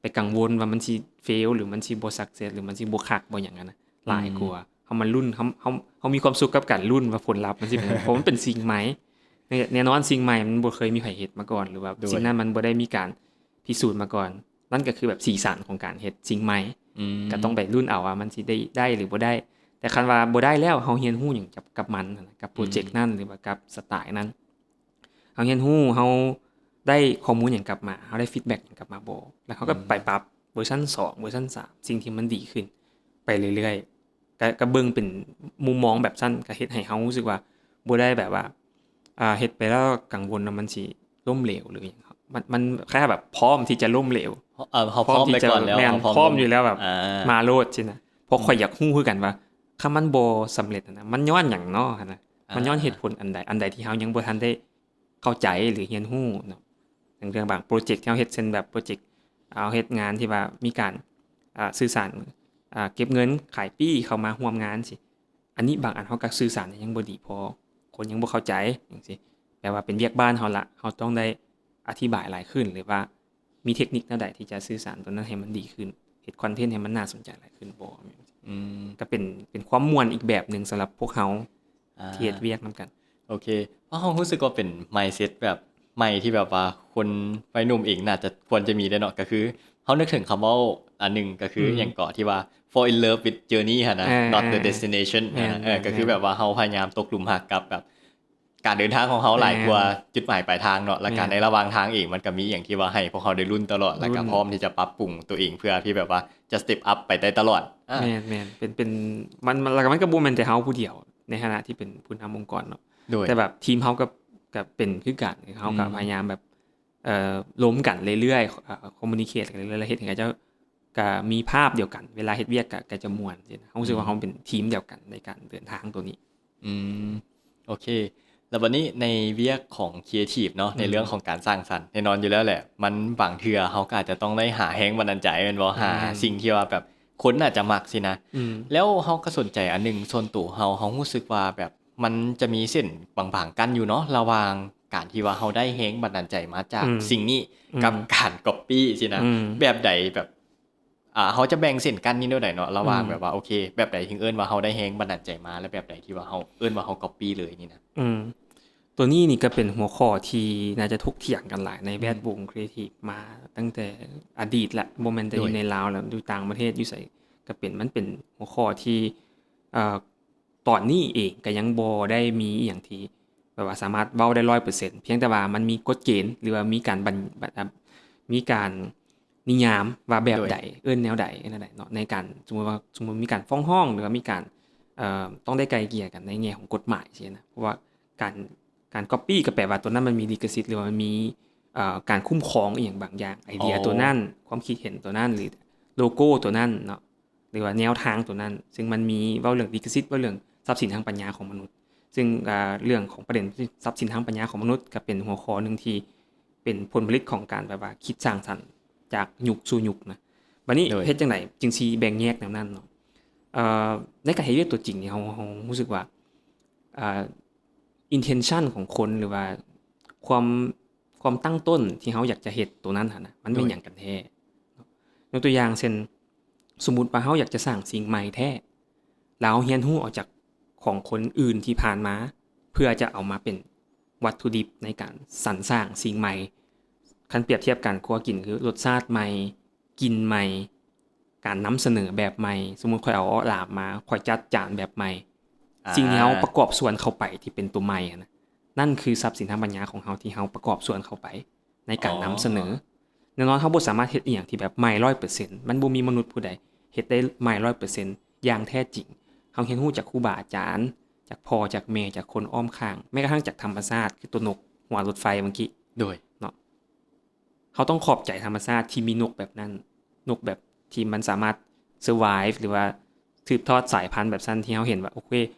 ໄປກັງວົນວ່າມັນຊິ fail ຫຼືມັນຊິບໍ່ success ຫຼືມັນຊິບໍ່ຄັກບໍ່ຫຍັງຫັ້ນນະ ຫຼາຍກວ່າ ອືມ ເຮົາມາລຸ້ນ ເຮົາ ເຮົາ ເຮົາມີຄວາມສຸກກັບການລຸ້ນວ່າຜົນລັບມັນຊິເປັນຫຍັງ ເພາະມັນເປັນສິ່ງໃໝ່. ແນ່ ແນ່ນອນສິ່ງໃໝ່ມັນບໍ່ເຄີຍມີໃຜເຮັດມາກ່ອນ ຫຼືວ່າ ໂດຍ ສິ່ງນັ້ນມັນບໍ່ໄດ້ມີການພິສູດມາກ່ອນ. ນັ້ນກໍຄືແບບສີສັນຂອງການເຮັດສິ່ງໃໝ່ ອືມ ກໍຕ້ອງໄປລຸ້ນເອົາວ່າມັນຊິໄດ້ ໄດ້ຫຼືບໍ່ໄດ້. ແຕ່ຄັນວ່າບໍ່ໄດ້ແລ້ວ ເຮົາຮຽນຮູ້ຫຍັງຈາກ ກັບມັນນະ ກັບໂປຣເຈັກນັ້ນ ອືມ ຫຼືວ່າກັບສະໄຕນັ້ນ ເຮົາຮຽນຮູ້ ເຮົາໄດ້ຂໍ້ມູນຫຍັງກັບມາ ເຮົາໄດ້ feedback ຫຍັງກັບມາບໍ່ ແລ້ວເຮົາກໍ ອືມ ໄປປັບເວີຊັນສອງ ເວີຊັນສາມ ສິ່ງທີ່ມັນດີຂຶ້ນໄປເລື້ອຍໆ. ກະ ກະເບິ່ງເປັນມຸມມອງແບບຊັ້ນ ກະເຮັດໃຫ້ເຮົາຮູ້ສຶກວ່າບໍ່ໄດ້ແບບວ່າ ອ່າ ເຮັດໄປແລ້ວກັງວົນວ່າມັນຊິລົ້ມເຫຼວ ຫຼືຫຍັງ. ມັນ ມັນຄ້າຍໆແບບພ້ອມທີ່ຈະລົ້ມເຫຼວ ເອີ ເຮົາພ້ອມໄປກ່ອນແລ້ວ ແມ່ນ ເຮົາພ້ອມ ພ້ອມຢູ່ແລ້ວແບບ ອ່າ ມາໂລດຊີ້ນະ. ເພາະຂ້ອຍ ອືມ ຢາກຮູ້ຄືກັນວ່າ ຄັນມັນບໍ່ສຳເລັດຫັ້ນນະ ມັນຍ້ອນຫຍັງເນາະຫັ້ນນະ ອ່າ ມັນຍ້ອນເຫດຜົນອັນໃດ ອັນໃດທີ່ເຮົາຍັງບໍ່ທັນໄດ້ເຂົ້າໃຈ ຫຼືຮຽນຮູ້ເນາະ. ຢ່າງເລື່ອງບາງໂປຣເຈັກທີ່ເຮົາເຮັດ ເຊັ່ນແບບໂປຣເຈັກ ເຮົາເຮັດງານທີ່ວ່າມີການ ອ່າ ສື່ສານ ອ່າ ເກັບເງິນຂາຍປີ້ເຂົ້າມາຮ່ວມງານຊີ້ ອັນນີ້ບາງອັນເຮົາກໍສື່ສານຍັງບໍ່ດີພໍ ຄົນຍັງບໍ່ເຂົ້າໃຈຈັ່ງຊີ້. ແປວ່າເປັນວຽກບ້ານເຮົາລະ ເຮົາຕ້ອງໄດ້ອະທິບາຍຫຼາຍຂຶ້ນ ຫຼືວ່າມີເທັກນິກແນວໃດທີ່ຈະສື່ສານຕົວນັ້ນໃຫ້ມັນດີຂຶ້ນ ເຮັດຄອນເທັນໃຫ້ມັນໜ້າສົນໃຈຫຼາຍຂຶ້ນບໍ່. ອືມ ກໍເປັນ ເປັນຄວາມມ່ວນອີກແບບໜຶ່ງສຳລັບພວກເຮົາ ອ່າ ທີ່ເຮັດວຽກນຳກັນ. ໂອເຄ ເພາະເຮົາຮູ້ສຶກວ່າເປັນ mindset ແບບໃໝ່ທີ່ແບບວ່າຄົນໄວໜຸ່ມເອງໜ້າຈະຄວນຈະມີໄດ້ເນາະ ກໍຄືເຮົານຶກເຖິງຄຳເວົ້າອັນໜຶ່ງ ກໍຄື ອືມ ຫຍັງເກາະ ທີ່ວ່າ fall in love with journey ຫັ້ນນະ ເອີ not the destination ເອີ ເອີ ກໍຄືແບບວ່າເຮົາພະຍາຍາມຕົກຫຼຸມຮັກກັບແບບການເດີນທາງຂອງເຮົາຫຼາຍກວ່າ ແມ່ນ ຈຸດໝາຍປາຍທາງເນາະ ແລ້ວກໍ ແມ່ນ ໃນລະຫວ່າງທາງເອງມັນກໍມີຫຍັງທີ່ວ່າໃຫ້ພວກເຮົາໄດ້ລຸ້ນຕະຫຼອດ ລຸ້ນ ແລ້ວກໍພ້ອມທີ່ຈະປັບປຸງຕົວເອງເພື່ອທີ່ແບບວ່າຈະ step up ໄປໄດ້ຕະຫຼອດ. ອ່າ ແມ່ນໆ ເປັນ ເປັນ ມັນ ມັນ ແລ້ວກໍມັນກໍບໍ່ແມ່ນແຕ່ເຮົາຜູ້ດຽວ ໃນຖານະທີ່ເປັນຜູ້ນຳອົງກອນເນາະ ໂດຍ ແຕ່ແບບທີມເຮົາກໍ ກໍເປັນຄືກັນ ເຮົາກໍ ອືມ ພະຍາຍາມແບບ ເອີ ລົມກັນເລື້ອຍໆ ເອີ communicate ກັນເລື້ອຍໆ ແລ້ວເຮັດໃຫ້ເຂົາເຈົ້າກໍມີພາບດຽວກັນ ເວລາເຮັດວຽກກໍ ກໍຈະມ່ວນຊີ້ນະ. ເຮົາຮູ້ສຶກວ່າ ອືມ ເຮົາເປັນທີມດຽວກັນໃນການເດີນທາງຕົວນີ້. ອືມ ໂອເຄ ແລ້ວບັດນີ້ໃນວຽກຂອງ creative ເນາະ ອືມ ໃນເລື່ອງຂອງການສ້າງສັນ ແນ່ນອນຢູ່ແລ້ວແຫຼະ ມັນບາງເທື່ອເຮົາກໍອາດຈະຕ້ອງໄດ້ຫາແຮງບັນດານໃຈແມ່ນບໍ່? ແມ່ນ ຫາສິ່ງທີ່ວ່າແບບ ຄົນອາດຈະມັກຊີ້ນະ. ອືມ ແລ້ວເຮົາກໍສົນໃຈອັນໜຶ່ງ ສ່ວນໂຕເຮົາ ເຮົາຮູ້ສຶກວ່າແບບມັນຈະມີເສັ້ນບາງໆກັ້ນຢູ່ເນາະ ລະຫວ່າງ ການທີ່ວ່າເຮົາໄດ້ແຮງບັນດານໃຈມາຈາກ ອືມ ສິ່ງນີ້ ອືມ ກັບການ copy ຊີ້ນະ ອືມ ແບບໃດ ແບບ ອ່າ ເຮົາຈະແບ່ງເສັ້ນກັ້ນນີ້ແນວໃດເນາະ ລະຫວ່າງ ອືມ ແບບວ່າ ໂອເຄ ແບບໃດເຖິງເອີ້ນວ່າເຮົາໄດ້ແຮງບັນດານໃຈມາ ແລະ ແບບໃດທີ່ວ່າເຮົາເອີ້ນວ່າເຮົາ copy ເລີຍນີ້ນະ? ອືມ ຕົວນີ້ນີ້ກໍເປັນຫົວຂໍ້ທີ່ໜ້າຈະຖົກຖຽງກັນຫຼາຍໃນແວດວົງ ອືມ creative ມາຕັ້ງແຕ່ອະດີດລະ ບໍ່ແມ່ນແຕ່ ໂດຍ ຢູ່ໃນລາວລະ ຢູ່ຕ່າງປະເທດຢູ່ໃສກໍເປັນ ມັນເປັນຫົວຂໍ້ທີ່ ເອີ ຕອນນີ້ເອງກໍຍັງບໍ່ໄດ້ມີອີ່ຫຍັງທີ່ແບບວ່າສາມາດເວົ້າໄດ້ຮ້ອຍເປີເຊັນ ພຽງແຕ່ວ່າມັນມີກົດເກນ ຫຼືວ່າມີການບັນ ບັນ ອ່າ ມີການນິຍາມວ່າແບບໃດ ໂດຍ ເອີ້ນແນວໃດ ເອີ້ນແນວໃດເນາະ ໃນການ ສົມມຸດວ່າ ສົມມຸດມີການຟ້ອງຮ້ອງ ຫຼືວ່າມີການ ເອີ ຕ້ອງໄດ້ໄກ່ເກ່ຍກັນໃນແງ່ຂອງກົດໝາຍຊີ້ນະ ເພາະວ່າການ ການ copy ກໍແປວ່າຕົວນັ້ນມັນມີລິຂະສິດ ຫຼືວ່າມັນມີ ເອີ ການຄຸ້ມຄອງອີ່ຫຍັງບາງຢ່າງ ໄອເດຍ ອໍ ຕົວນັ້ນ ຄວາມຄິດເຫັນຕົວນັ້ນ ຫຼືໂລໂກ້ຕົວນັ້ນເນາະ ຫຼືວ່າແນວທາງຕົວນັ້ນ ຊຶ່ງມັນມີເວົ້າເລື່ອງລິຂະສິດ ເວົ້າເລື່ອງຊັບສິນທາງປັນຍາຂອງມະນຸດ ຊຶ່ງ ເອີ ເລື່ອງຂອງປະເດັນຊັບສິນທາງປັນຍາຂອງມະນຸດ ກໍເປັນຫົວຂໍ້ໜຶ່ງທີ່ເປັນຜົນຜະລິດຂອງການແບບວ່າຄິດສ້າງສັນຈາກຍຸກສູ່ຍຸກນະ. ບັດນີ້ ໂດຍ ເຮັດຈັ່ງໃດຈຶ່ງຊິແບ່ງແຍກແນວນັ້ນເນາະ? ເອີ ໃນການເຮັດວຽກຕົວຈິງນີ້ ເຮົາ ເຮົາຮູ້ສຶກວ່າ ອ່າ intention ຂອງຄົນ ຫຼືວ່າຄວາມ ຄວາມຕັ້ງຕົ້ນທີ່ເຮົາຢາກຈະເຮັດໂຕນັ້ນຫັ້ນນະ ມັນແມ່ນ ໂດຍ ຫຍັງກັນແທ້? ຍົກຕົວຢ່າງເຊັ່ນ ສົມມຸດວ່າເຮົາຢາກຈະສ້າງສິ່ງໃໝ່ແທ້ ແລ້ວເຮົາຮຽນຮູ້ເອົາຈາກຂອງຄົນອື່ນທີ່ຜ່ານມາ ເພື່ອຈະເອົາມາເປັນວັດຖຸດິບໃນການສັນສ້າງສິ່ງໃໝ່. ຄັນປຽບທຽບການຄົວກິນ ຄືລົດຊາດໃໝ່ ກິ່ນໃໝ່ ການນຳສະເໜີແບບໃໝ່. ສົມມຸດຂ້ອຍເອົາເອາະຫຼາມມາ ຂ້ອຍຈັດຈານແບບໃໝ່ ອ່າ ສິ່ງທີ່ເຮົາປະກອບສ່ວນເຂົ້າໄປທີ່ເປັນຕົວໃໝ່ຫັ້ນນະ ນັ້ນຄືຊັບສິນທາງປັນຍາຂອງເຮົາທີ່ເຮົາປະກອບສ່ວນເຂົ້າໄປໃນການ ອໍ ນຳສະເໜີ. ແນ່ນອນເຮົາບໍ່ສາມາດເຮັດອີ່ຫຍັງທີ່ແບບໃໝ່ຮ້ອຍເປີເຊັນ ມັນບໍ່ມີມະນຸດຜູ້ໃດເຮັດໄດ້ໃໝ່ຮ້ອຍເປີເຊັນຢ່າງແທ້ຈິງ. ເຮົາຮຽນຮູ້ຈາກຄູບາອາຈານ ຈາກພໍ່ ຈາກແມ່ ຈາກຄົນອ້ອມຂ້າງ ແມ້ກະທັ່ງຈາກທຳມະຊາດ ຄືຕົວນົກຫົວລົດໄຟເມື່ອກີ້ ໂດຍ ເນາະ. ເຮົາຕ້ອງຂອບໃຈທຳມະຊາດທີ່ມີນົກແບບນັ້ນ ນົກແບບທີ່ມັນສາມາດ survive ຫຼືວ່າສືບທອດສາຍພັນແບບຊັ້ນ ທີ່ເຮົາເຫັນວ່າ ໂອເຄ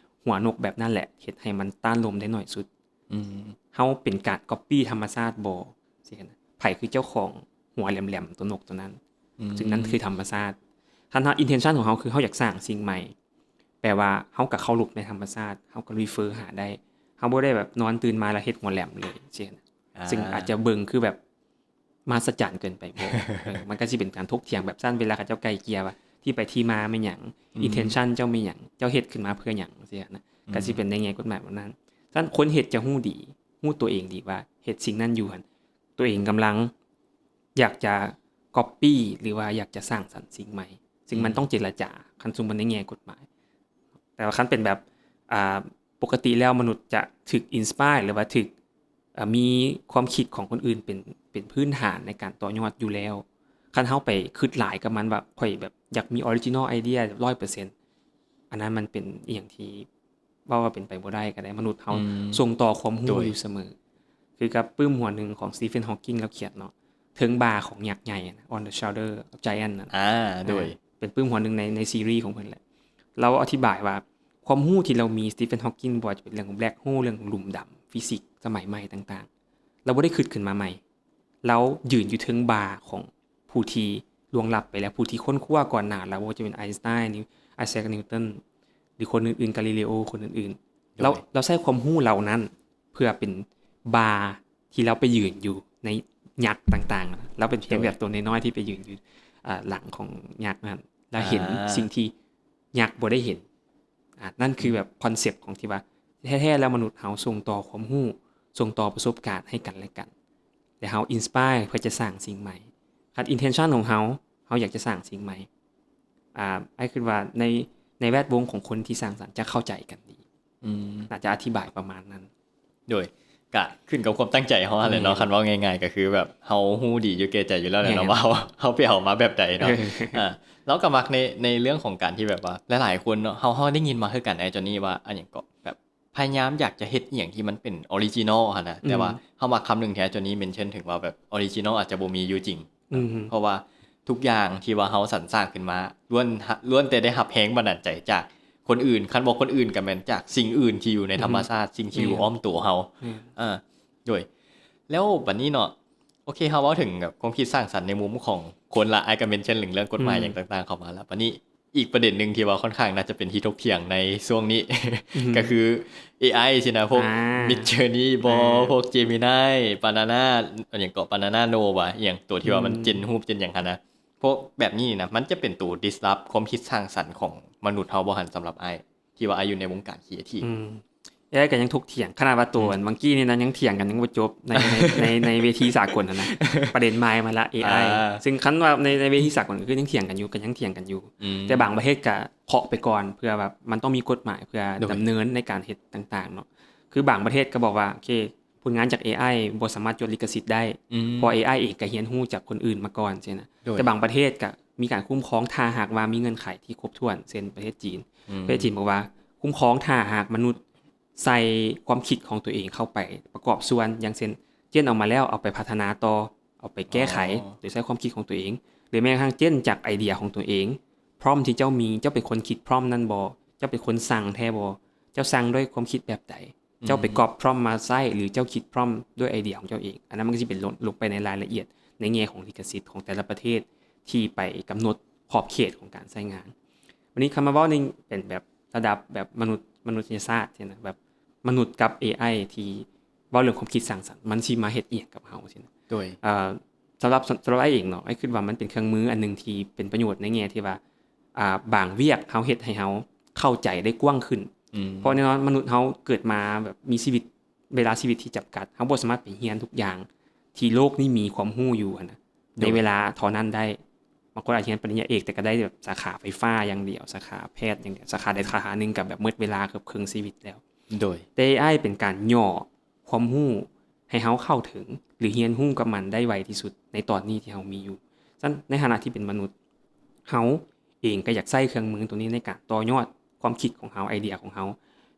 ຫົວນົກແບບນັ້ນແຫຼະ ເຮັດໃຫ້ມັນຕ້ານລົມໄດ້ໜ້ອຍສຸດ. ອືມ ເຮົາເປັນການ copy ທຳມະຊາດບໍ່? ຊີ້ນະ ໃຜຄືເຈົ້າຂອງຫົວແຫຼມໆ ຕົວນົກຕົວນັ້ນ? ອືມ ຊຶ່ງນັ້ນຄືທຳມະຊາດ. ຄັນເຮົາ intention ຂອງເຮົາຄືເຮົາຢາກສ້າງສິ່ງໃໝ່ ແປວ່າເຮົາກໍເຄົາລົບໃນທຳມະຊາດ ເຮົາກໍ refer ຫາໄດ້ ເຮົາບໍ່ໄດ້ແບບນອນຕື່ນມາແລ້ວເຮັດຫົວແຫຼມເລີຍ ຊີ້ນະ ອ່າ ຊຶ່ງອາດຈະເບິ່ງຄືແບບມະຫັດສະຈັນເກີນໄປບໍ່? ເອີ ມັນກໍຊິເປັນການຖົກຖຽງແບບຊັ້ນ ເວລາເຂົາເຈົ້າໄກ່ເກ່ຍວ່າທີ່ໄປທີ່ມາແມ່ນຫຍັງ? ອືມ intention ເຈົ້າແມ່ນຫຍັງ? ເຈົ້າເຮັດຂຶ້ນມາເພື່ອຫຍັງ? ຊີ້ນະ ອືມ ກໍຊິເປັນໃນແງ່ກົດໝາຍແບບນັ້ນ. ຊັ້ນຄົນເຮັດຈະຮູ້ດີ ຮູ້ຕົວເອງດີວ່າເຮັດສິ່ງນັ້ນຢູ່ຫັ້ນ ຕົວເອງກຳລັງຢາກຈະ copy ຫຼືວ່າຢາກຈະສ້າງສັນສິ່ງໃໝ່ ຊຶ່ງມັນ ອືມ ຕ້ອງເຈລະຈາ ຄັນສົມມຸດໃນແງ່ກົດໝາຍ. ແຕ່ວ່າຄັນເປັນແບບ ອ່າ ປົກກະຕິແລ້ວມະນຸດຈະຖືກ inspire ຫຼືວ່າຖືກ ເອີ ມີຄວາມຄິດຂອງຄົນອື່ນເປັນ ເປັນພື້ນຖານໃນການຕໍ່ຍອດຢູ່ແລ້ວ. ຄັນເຮົາໄປຄິດຫຼາຍກັບມັນວ່າ ຂ້ອຍແບບຢາກມີ original idea ຮ້ອຍເປີເຊັນ ອັນນັ້ນມັນເປັນອີ່ຫຍັງທີ່ ເວົ້າວ່າເປັນໄປບໍ່ໄດ້ກໍໄດ້ ມະນຸດເຮົາ ອືມ ສົ່ງຕໍ່ຄວາມຮູ້ ໂດຍ ຢູ່ສະເໝີ. ຄືກັບປຶ້ມຫົວໜຶ່ງຂອງ Stephen Hawking ລາວຂຽນເນາະ ເທິງບ່າຂອງຍັກໃຫຍ່ On the Shoulder of Giant ນັ້ນ ອ່າ ໂດຍ ເປັນປຶ້ມຫົວໜຶ່ງໃນ ໃນຊີຣີຂອງເພິ່ນແຫຼະ. ລາວອະທິບາຍວ່າ ຄວາມຮູ້ທີ່ລາວມີ Stephen Hawking ບໍ່ວ່າຈະເປັນເລື່ອງຂອງ Black Hole ເລື່ອງຂອງຫຼຸມດຳ physics ສະໄໝໃໝ່ຕ່າງໆ ລາວບໍ່ໄດ້ຄິດຂຶ້ນມາໃໝ່. ລາວຢືນຢູ່ເທິງບ່າຂອງຜູ້ທີ່ລ່ວງລັບໄປແລ້ວ ຜູ້ທີ່ຄົ້ນຄວ້າກ່ອນໜ້າລາວ ບໍ່ວ່າຈະເປັນ Einstein ນິວ Isaac Newton ຫຼືຄົນອື່ນໆ Galileo ຄົນອື່ນໆ ໂດຍ ລາວ ລາວໃຊ້ຄວາມຮູ້ເຫຼົ່ານັ້ນເພື່ອເປັນບ່າທີ່ລາວໄປຢືນຢູ່ໃນຍັກຕ່າງໆ. ລາວເປັນພຽງ ໂດຍ ແບບຕົວນ້ອຍໆທີ່ໄປຢືນຢູ່ ອ່າ ຫຼັງຂອງຍັກນັ້ນ ແລ້ວເຫັນ ອ່າ ສິ່ງທີ່ຍັກບໍ່ໄດ້ເຫັນ. ອ່າ ນັ້ນຄື ອືມ ແບບຄອນເຊັບຂອງທີ່ວ່າ ແທ້ໆແລ້ວມະນຸດເຮົາສົ່ງຕໍ່ຄວາມຮູ້ ສົ່ງຕໍ່ປະສົບການໃຫ້ກັນແລະກັນ ແລະເຮົາ inspire ເພື່ອຈະສ້າງສິ່ງໃໝ່. ຄັນ intention ຂອງເຮົາ ເຮົາຢາກຈະສ້າງສິ່ງໃໝ່ ອ່າ ອ້າຍຄິດວ່າໃນ ໃນແວດວົງຂອງຄົນທີ່ສ້າງສັນຈະເຂົ້າໃຈກັນດີ. ອືມ ໜ້າຈະອະທິບາຍປະມານນັ້ນ. ໂດຍ ກະຂຶ້ນກັບຄວາມຕັ້ງໃຈເຮົາຫັ້ນແຫຼະເນາະ. ແມ່ນ ຄັນເວົ້າງ່າຍໆ ກໍຄືແບບເຮົາຮູ້ດີຢູ່ແກ່ໃຈຢູ່ແລ້ວແຫຼະເນາະ ແມ່ນ ວ່າເຮົາ ເຮົາໄປເອົາມາແບບໃດເນາະ. ເອີ ອ່າ ລາວກໍມັກໃນ ໃນເລື່ອງຂອງການທີ່ແບບວ່າຫຼາຍໆຄົນເນາະ ເຮົາ ເຮົາໄດ້ຍິນມາຄືກັນ ໄອ້ຈອນນີ້ ວ່າອັນຫຍັງກໍແບບພະຍາຍາມຢາກຈະເຮັດອີ່ຫຍັງທີ່ມັນເປັນ original ຫັ້ນນະ ອືມ ແຕ່ວ່າເຮົາມັກຄຳໜຶ່ງທີ່ໄອ້ຈອນນີ້ mention ເຖິງວ່າແບບ original ອາດຈະບໍ່ມີຢູ່ຈິງ ອືມ ເພາະວ່າທຸກຢ່າງທີ່ວ່າເຮົາສັນສ້າງຂຶ້ນມາ ລ້ວນ ລ້ວນແຕ່ໄດ້ຮັບແຮງບັນດານໃຈຈາກຄົນອື່ນ ຄັນບໍ່ຄົນອື່ນກໍແມ່ນຈາກສິ່ງອື່ນທີ່ຢູ່ໃນ ອືມ ທຳມະຊາດ ສິ່ງທີ່ຢູ່ ແມ່ນ ອ້ອມຕົວເຮົາ. ແມ່ນ ເອີ ໂດຍ ແລ້ວບັດນີ້ເນາະ ໂອເຄ ເຮົາເວົ້າເຖິງແບບຄວາມຄິດສ້າງສັນໃນມຸມຂອງຄົນລະ ອ້າຍກໍ mention ເລື່ອງ ເລື່ອງກົດໝາຍ ອືມ ຫຍັງຕ່າງໆເຂົ້າມາລະ ບັດນີ້ ອີກປະເດັນໜຶ່ງທີ່ວ່າຂ້ອນຂ້າງໜ້າຈະເປັນທີ່ຖົກຖຽງໃນຊ່ວງນີ້ ກໍຄື ເອໄອ ຊີ້ນະ ພວກ Midjourney ບໍ ພວກ Gemini Banana ຫຍັງເກາະ Banana No ຫວາ ອີ່ຫຍັງ ໂຕທີ່ວ່າມັນ Gen ຮູບ Gen ຫຍັງຫັ້ນນະ ພວກແບບນີ້ນະ ມັນຈະເປັນໂຕ disrupt ຄວາມຄິດສ້າງສັນຂອງມະນຸດເຮົາບໍ່ຫັ້ນ ສຳລັບອ້າຍ ທີ່ວ່າອ້າຍຢູ່ໃນວົງການ creative? ອືມ ເອໄອກໍຍັງຖົກຖຽງ ຂະໜາດວ່າໂຕອັນເມື່ອກີ້ນີ້ນະ ຍັງຖຽງກັນຍັງບໍ່ຈົບ ໃນ ໃນ ໃນເວທີສາກົນຫັ້ນນະ ປະເດັນໃໝ່ມາລະ ເອໄອ ຊຶ່ງຄັນວ່າໃນ ໃນເວທີສາກົນກໍຄືຍັງຖຽງກັນຢູ່ ກໍຍັງຖຽງກັນຢູ່ ແຕ່ບາງປະເທດກໍເຄາະໄປກ່ອນ ເພື່ອແບບມັນຕ້ອງມີກົດໝາຍເພື່ອດຳເນີນໃນການເຮັດຕ່າງໆເນາະ ຄືບາງປະເທດກໍບອກວ່າ ໂອເຄ ຜົນງານຈາກ ເອໄອ ບໍ່ສາມາດຈົດລິຂະສິດໄດ້ ເພາະ ເອໄອ ເອງກໍຮຽນຮູ້ຈາກຄົນອື່ນມາກ່ອນຊີ້ນະ ແຕ່ບາງປະເທດກໍມີການຄຸ້ມຄອງ ຖ້າຫາກວ່າມີເງື່ອນໄຂທີ່ຄົບຖ້ວນ ເຊັ່ນ ປະເທດຈີນ ປະເທດຈີນບອກວ່າຄຸ້ມຄອງ ຖ້າຫາກມະນຸດໃສ່ຄວາມຄິດຂອງຕົວເອງເຂົ້າໄປປະກອບສ່ວນ ຢ່າງເຊັ່ນ ເຈນອອກມາແລ້ວເອົາໄປພັດທະນາຕໍ່ ເອົາໄປແກ້ໄຂ ໂດຍໃຊ້ຄວາມຄິດຂອງຕົວເອງ ຫຼືແມ້ກະທັ້ງເຈນຈາກໄອເດຍຂອງຕົວເອງ prompt ທີ່ເຈົ້າມີ ເຈົ້າເປັນຄົນຄິດ prompt ນັ້ນບໍ່ ເຈົ້າເປັນຄົນສ້າງແທ້ບໍ່ ເຈົ້າສ້າງດ້ວຍຄວາມຄິດແບບໃດ ເຈົ້າໄປ copy prompt ມາໃຊ້ ຫຼືເຈົ້າຄິດ prompt ດ້ວຍໄອເດຍຂອງເຈົ້າເອງ ອັນນັ້ນມັນກໍຊິເປັນລົງ ລົງໄປໃນລາຍລະອຽດ ໃນແງ່ຂອງລິຂະສິດຂອງແຕ່ລະປະເທດ ທີ່ໄປກຳນົດຂອບເຂດຂອງການໃຊ້ງານ. ບັດນີ້ຄັນມາເວົ້າໃນເປັນແບບລະດັບແບບມະນຸດ ມະນຸດສະຍະສາດຊີ້ນະ ແບບມະນຸດກັບ ເອໄອ ທີ່ເວົ້າເລື່ອງຄວາມຄິດສ້າງສັນ ມັນຊິມາເຮັດອີ່ຫຍັງກັບເຮົາຊີ້ນະ ໂດຍ ເອີ ສຳລັບ ສຳລັບອ້າຍເອງເນາະ ອ້າຍຄິດວ່າມັນເປັນເຄື່ອງມືອັນໜຶ່ງທີ່ເປັນປະໂຫຍດໃນແງ່ທີ່ວ່າ ອ່າ ບາງວຽກເຮົາເຮັດໃຫ້ເຮົາເຂົ້າໃຈໄດ້ກວ້າງຂຶ້ນ ເພາະແນ່ນອນມະນຸດເຮົາເກີດມາແບບມີຊີວິດ ເວລາຊີວິດທີ່ຈຳກັດ ເຮົາບໍ່ສາມາດໄປຮຽນທຸກຢ່າງທີ່ໂລກນີ້ມີຄວາມຮູ້ຢູ່ຫັ້ນນະ ໃນເວລາເທົ່ານັ້ນໄດ້. ບາງຄົນອາດຮຽນປະລິນຍາເອກ ແຕ່ກໍໄດ້ແບບສາຂາໄຟຟ້າຢ່າງດຽວ ສາຂາແພດຢ່າງດຽວ ສາຂາໃດສາຂາໜຶ່ງກໍແບບໝົດເວລາເກືອບເຄິ່ງຊີວິດແລ້ວ ໂດຍ ແຕ່ ເອໄອ ເປັນການຫຍໍ້ຄວາມຮູ້ໃຫ້ເຮົາເຂົ້າເຖິງ ຫຼືຮຽນຮູ້ກັບມັນໄດ້ໄວທີ່ສຸດໃນຕອນນີ້ທີ່ເຮົາມີຢູ່. ຊັ້ນໃນຖານະທີ່ເປັນມະນຸດ ເຮົາເອງກໍຢາກໃຊ້ເຄື່ອງມືໂຕນີ້ໃນການຕໍ່ຍອດຄວາມຄິດຂອງເຮົາ ໄອເດຍຂອງເຮົາ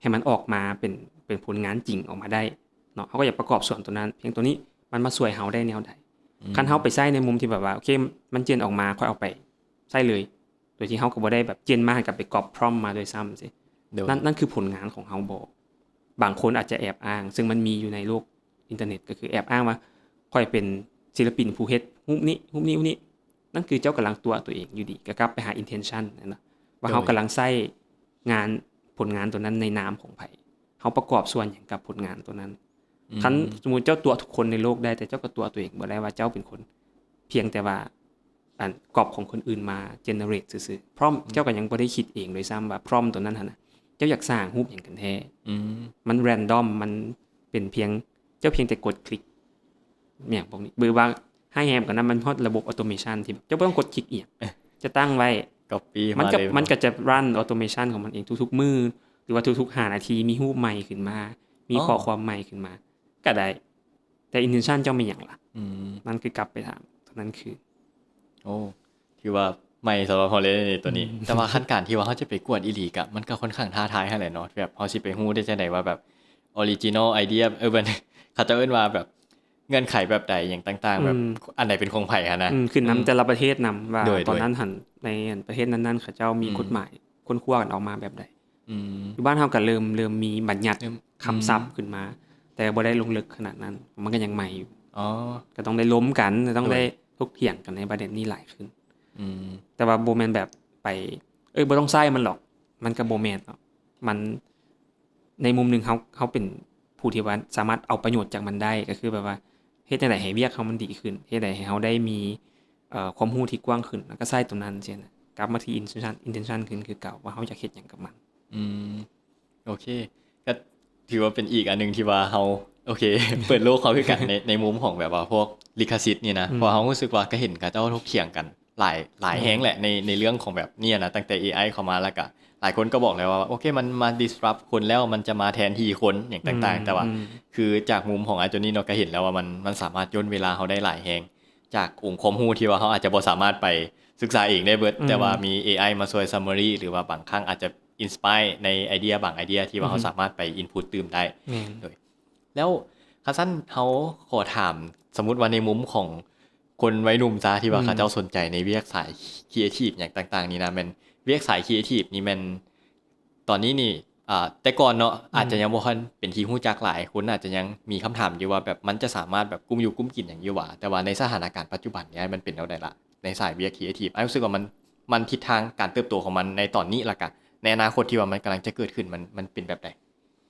ໃຫ້ມັນອອກມາເປັນ ເປັນຜົນງານຈິງອອກມາໄດ້ເນາະ ເຮົາກໍຢາກປະກອບສ່ວນໂຕນັ້ນ ພຽງໂຕນີ້ມັນມາຊ່ວຍເຮົາໄດ້ແນວໃດ ຄັນເຮົາໄປໃຊ້ໃນມຸມທີ່ແບບວ່າ ໂອເຄ ມັນເຈນອອກມາ ຂ້ອຍເອົາໄປໃຊ້ເລີຍ ໂດຍທີ່ເຮົາກໍບໍ່ໄດ້ແບບເຈນມາ ໃຫ້ກັບໄປ copy prompt ມາດ້ວຍຊ້ຳຊີ້ ນັ້ນ ນັ້ນຄືຜົນງານຂອງເຮົາບໍ? ບາງຄົນອາດຈະແອບອ້າງ ຊຶ່ງມັນມີຢູ່ໃນໂລກອິນເຕີເນັດ ກໍຄືແອບອ້າງວ່າ ຂ້ອຍເປັນສິລະປິນຜູ້ເຮັດຮູບນີ້ ຮູບນີ້ ຮູບນີ້ ນັ້ນຄືເຈົ້າກຳລັງຕົວະຕົວເອງຢູ່ດີ ກໍກັບໄປຫາ intention ນັ້ນນະ ວ່າເຮົາກຳລັງໃຊ້ງານ ຜົນງານໂຕນັ້ນໃນນາມຂອງໃຜ ເຮົາປະກອບສ່ວນຫຍັງກັບຜົນງານໂຕນັ້ນ. ຄັນສົມມຸດເຈົ້າຕົວະທຸກຄົນໃນໂລກໄດ້ ແຕ່ເຈົ້າກໍຕົວະຕົວເອງບໍ່ໄດ້ວ່າເຈົ້າເປັນຄົນ ພຽງແຕ່ວ່າ ອັນ copy ຂອງຄົນອື່ນມາ generate ຊື່ໆ prompt ເຈົ້າກໍຍັງບໍ່ໄດ້ຄິດເອງດ້ວຍຊ້ຳວ່າ prompt ໂຕນັ້ນຫັ້ນນະ ເຈົ້າຢາກສ້າງຮູບຫຍັງກັນແທ້ ມັນ random ມັນເປັນພຽງ ເຈົ້າພຽງແຕ່ກົດຄລິກ ແມ່ນຫຍັງພວກນີ້ ຫຼືວ່າຮ້າຍແຮງກວ່ານັ້ນ ມັນຮອດລະບົບ automation ທີ່ແບບເຈົ້າບໍ່ຕ້ອງກົດຄລິກອີ່ຫຍັງ ເຈົ້າຕັ້ງໄວ້ copy ມັນກໍ ມັນກໍຈະ run automation ຂອງມັນເອງທຸກໆມື້ ຫຼືວ່າທຸກໆຫ້ານາທີ ມີຮູບໃໝ່ຂຶ້ນມາ ມີຂໍ້ຄວາມໃໝ່ຂຶ້ນມາ ກໍໄດ້ ແຕ່ intention ເຈົ້າແມ່ນຫຍັງລະ? ມັນຄືກັບໄປຖາມ ໂຕນັ້ນຄື ໂອ້ ຖືວ່າໃໝ່ສຳລັບເຮົາເລີຍນີ້ໂຕນີ້ ແຕ່ວ່າຄັນການທີ່ວ່າເຮົາຈະໄປກວດອີ່ຫຼີກະ ມັນກໍຄ່ອນຂ້າງທ້າທາຍຫັ້ນແຫຼະເນາະ ແບບເຮົາຊິໄປຮູ້ໄດ້ຈັ່ງໃດວ່າແບບ original idea ເອີ ເຂົາເຈົ້າເອີ້ນວ່າແບບເງື່ອນໄຂແບບໃດຫຍັງຕ່າງໆ ແບບອັນໃດເປັນຂອງໃຜຫັ້ນນະ ຂຶ້ນນຳແຕ່ລະປະເທດນຳວ່າ ຕອນນັ້ນຫັ້ນ ໃນປະເທດນັ້ນໆ ເຂົາເຈົ້າມີກົດໝາຍ ຄົ້ນຄວ້າກັນອອກມາແບບໃດ. ຢູ່ບ້ານເຮົາກໍເລີ່ມ ເລີ່ມມີບັນຍັດຄຳສັບຂຶ້ນມາ ແຕ່ບໍ່ໄດ້ລົງເລິກຂະໜາດນັ້ນ ມັນກໍຍັງໃໝ່ຢູ່ ກໍຕ້ອງໄດ້ລົມກັນ ຕ້ອງໄດ້ຖົກຖຽງກັນໃນປະເດັນນີ້ຫຼາຍຂຶ້ນ. ແຕ່ວ່າບໍ່ແມ່ນແບບໄປ ເອີ ບໍ່ຕ້ອງໃຊ້ມັນຫຼອກ ມັນກໍບໍ່ແມ່ນເນາະ ມັນ ໃນມຸມໜຶ່ງເຮົາ ເຮົາເປັນຜູ້ທີ່ວ່າສາມາດເອົາປະໂຫຍດຈາກມັນໄດ້ ກໍຄືແບບວ່າເຮັດຈັ່ງໃດໃຫ້ວຽກເຮົາມັນດີຂຶ້ນ ເຮັດໃດໃຫ້ເຮົາໄດ້ມີ ເອີ ຄວາມຮູ້ທີ່ກວ້າງຂຶ້ນ ແລ້ວກໍໃຊ້ຕົວນັ້ນຊີ້ນະ ກັບມາທີ່ intention intention ຂຶ້ນຄືເກົ່າ ວ່າເຮົາຢາກເຮັດຫຍັງກັບມັນ. ອືມ ໂອເຄ ກໍຖືວ່າເປັນອີກອັນໜຶ່ງທີ່ວ່າເຮົາ ໂອເຄ ເປີດໂລກເຮົາຄືກັນ ໃນ ໃນມຸມຂອງແບບວ່າພວກລິຂະສິດນີ້ນະ ເພາະເຮົາຮູ້ສຶກວ່າກໍເຫັນເຂົາເຈົ້າຖົກຖຽງກັນຫຼາຍ ຫຼາຍແຮງແຫຼະ ໃນ ໃນເລື່ອງຂອງແບບນີ້ນະ ຕັ້ງແຕ່ ເອໄອ ເຂົ້າມາ ແລ້ວກໍຫຼາຍຄົນກໍບອກແລ້ວວ່າ ໂອເຄ ມັນມາ disrupt ຄົນແລ້ວ ມັນຈະມາແທນທີ່ຄົນຫຍັງຕ່າງໆ ແຕ່ວ່າ ຄືຈາກມຸມຂອງອາໂຕນີ້ເນາະ ກໍເຫັນແລ້ວວ່າມັນ ມັນສາມາດຍ່ນເວລາເຮົາໄດ້ຫຼາຍແຮງ ຈາກອົງຄວາມຮູ້ທີ່ວ່າເຮົາອາດຈະບໍ່ສາມາດໄປສຶກສາເອງໄດ້ເບີດ ແຕ່ວ່າມີ ເອໄອ ມາຊ່ວຍ summary ຫຼືວ່າບາງຄັ້ງອາດຈະ inspire ໃນໄອເດຍບາງໄອເດຍທີ່ວ່າເຮົາສາມາດໄປ input ຕື່ມໄດ້. ໂດຍ ແລ້ວຄັນຊັ້ນເຮົາຂໍຖາມ ສົມມຸດວ່າໃນມຸມຂອງຄົນໄວໜຸ່ມຊະ ທີ່ວ່າເຂົາເຈົ້າສົນໃຈໃນວຽກສາຍ creative ຫຍັງຕ່າງໆນີ້ນະ ແມ່ນວຽກສາຍ creative ນີ້ແມ່ນ ຕອນນີ້ນີ້ ອ່າ ແຕ່ກ່ອນເນາະ ອືມ ອາດຈະຍັງບໍ່ທັນເປັນທີ່ຮູ້ຈັກຫຼາຍ ຄົນອາດຈະຍັງມີຄຳຖາມຢູ່ວ່າແບບມັນຈະສາມາດແບບກຸ້ມຢູ່ກຸ້ມກິນຫຍັງຢູ່ຫວາ ແຕ່ວ່າໃນສະຖານະການປັດຈຸບັນນີ້ ມັນເປັນແນວໃດລະ ໃນສາຍວຽກ creative ອ້າຍຮູ້ສຶກວ່າມັນ ມັນທິດທາງການເຕີບໂຕຂອງມັນໃນຕອນນີ້ ແລ້ວກະໃນອະນາຄົດທີ່ວ່າມັນກຳລັງຈະເກີດຂຶ້ນ ມັນ ມັນເປັນແບບໃດ?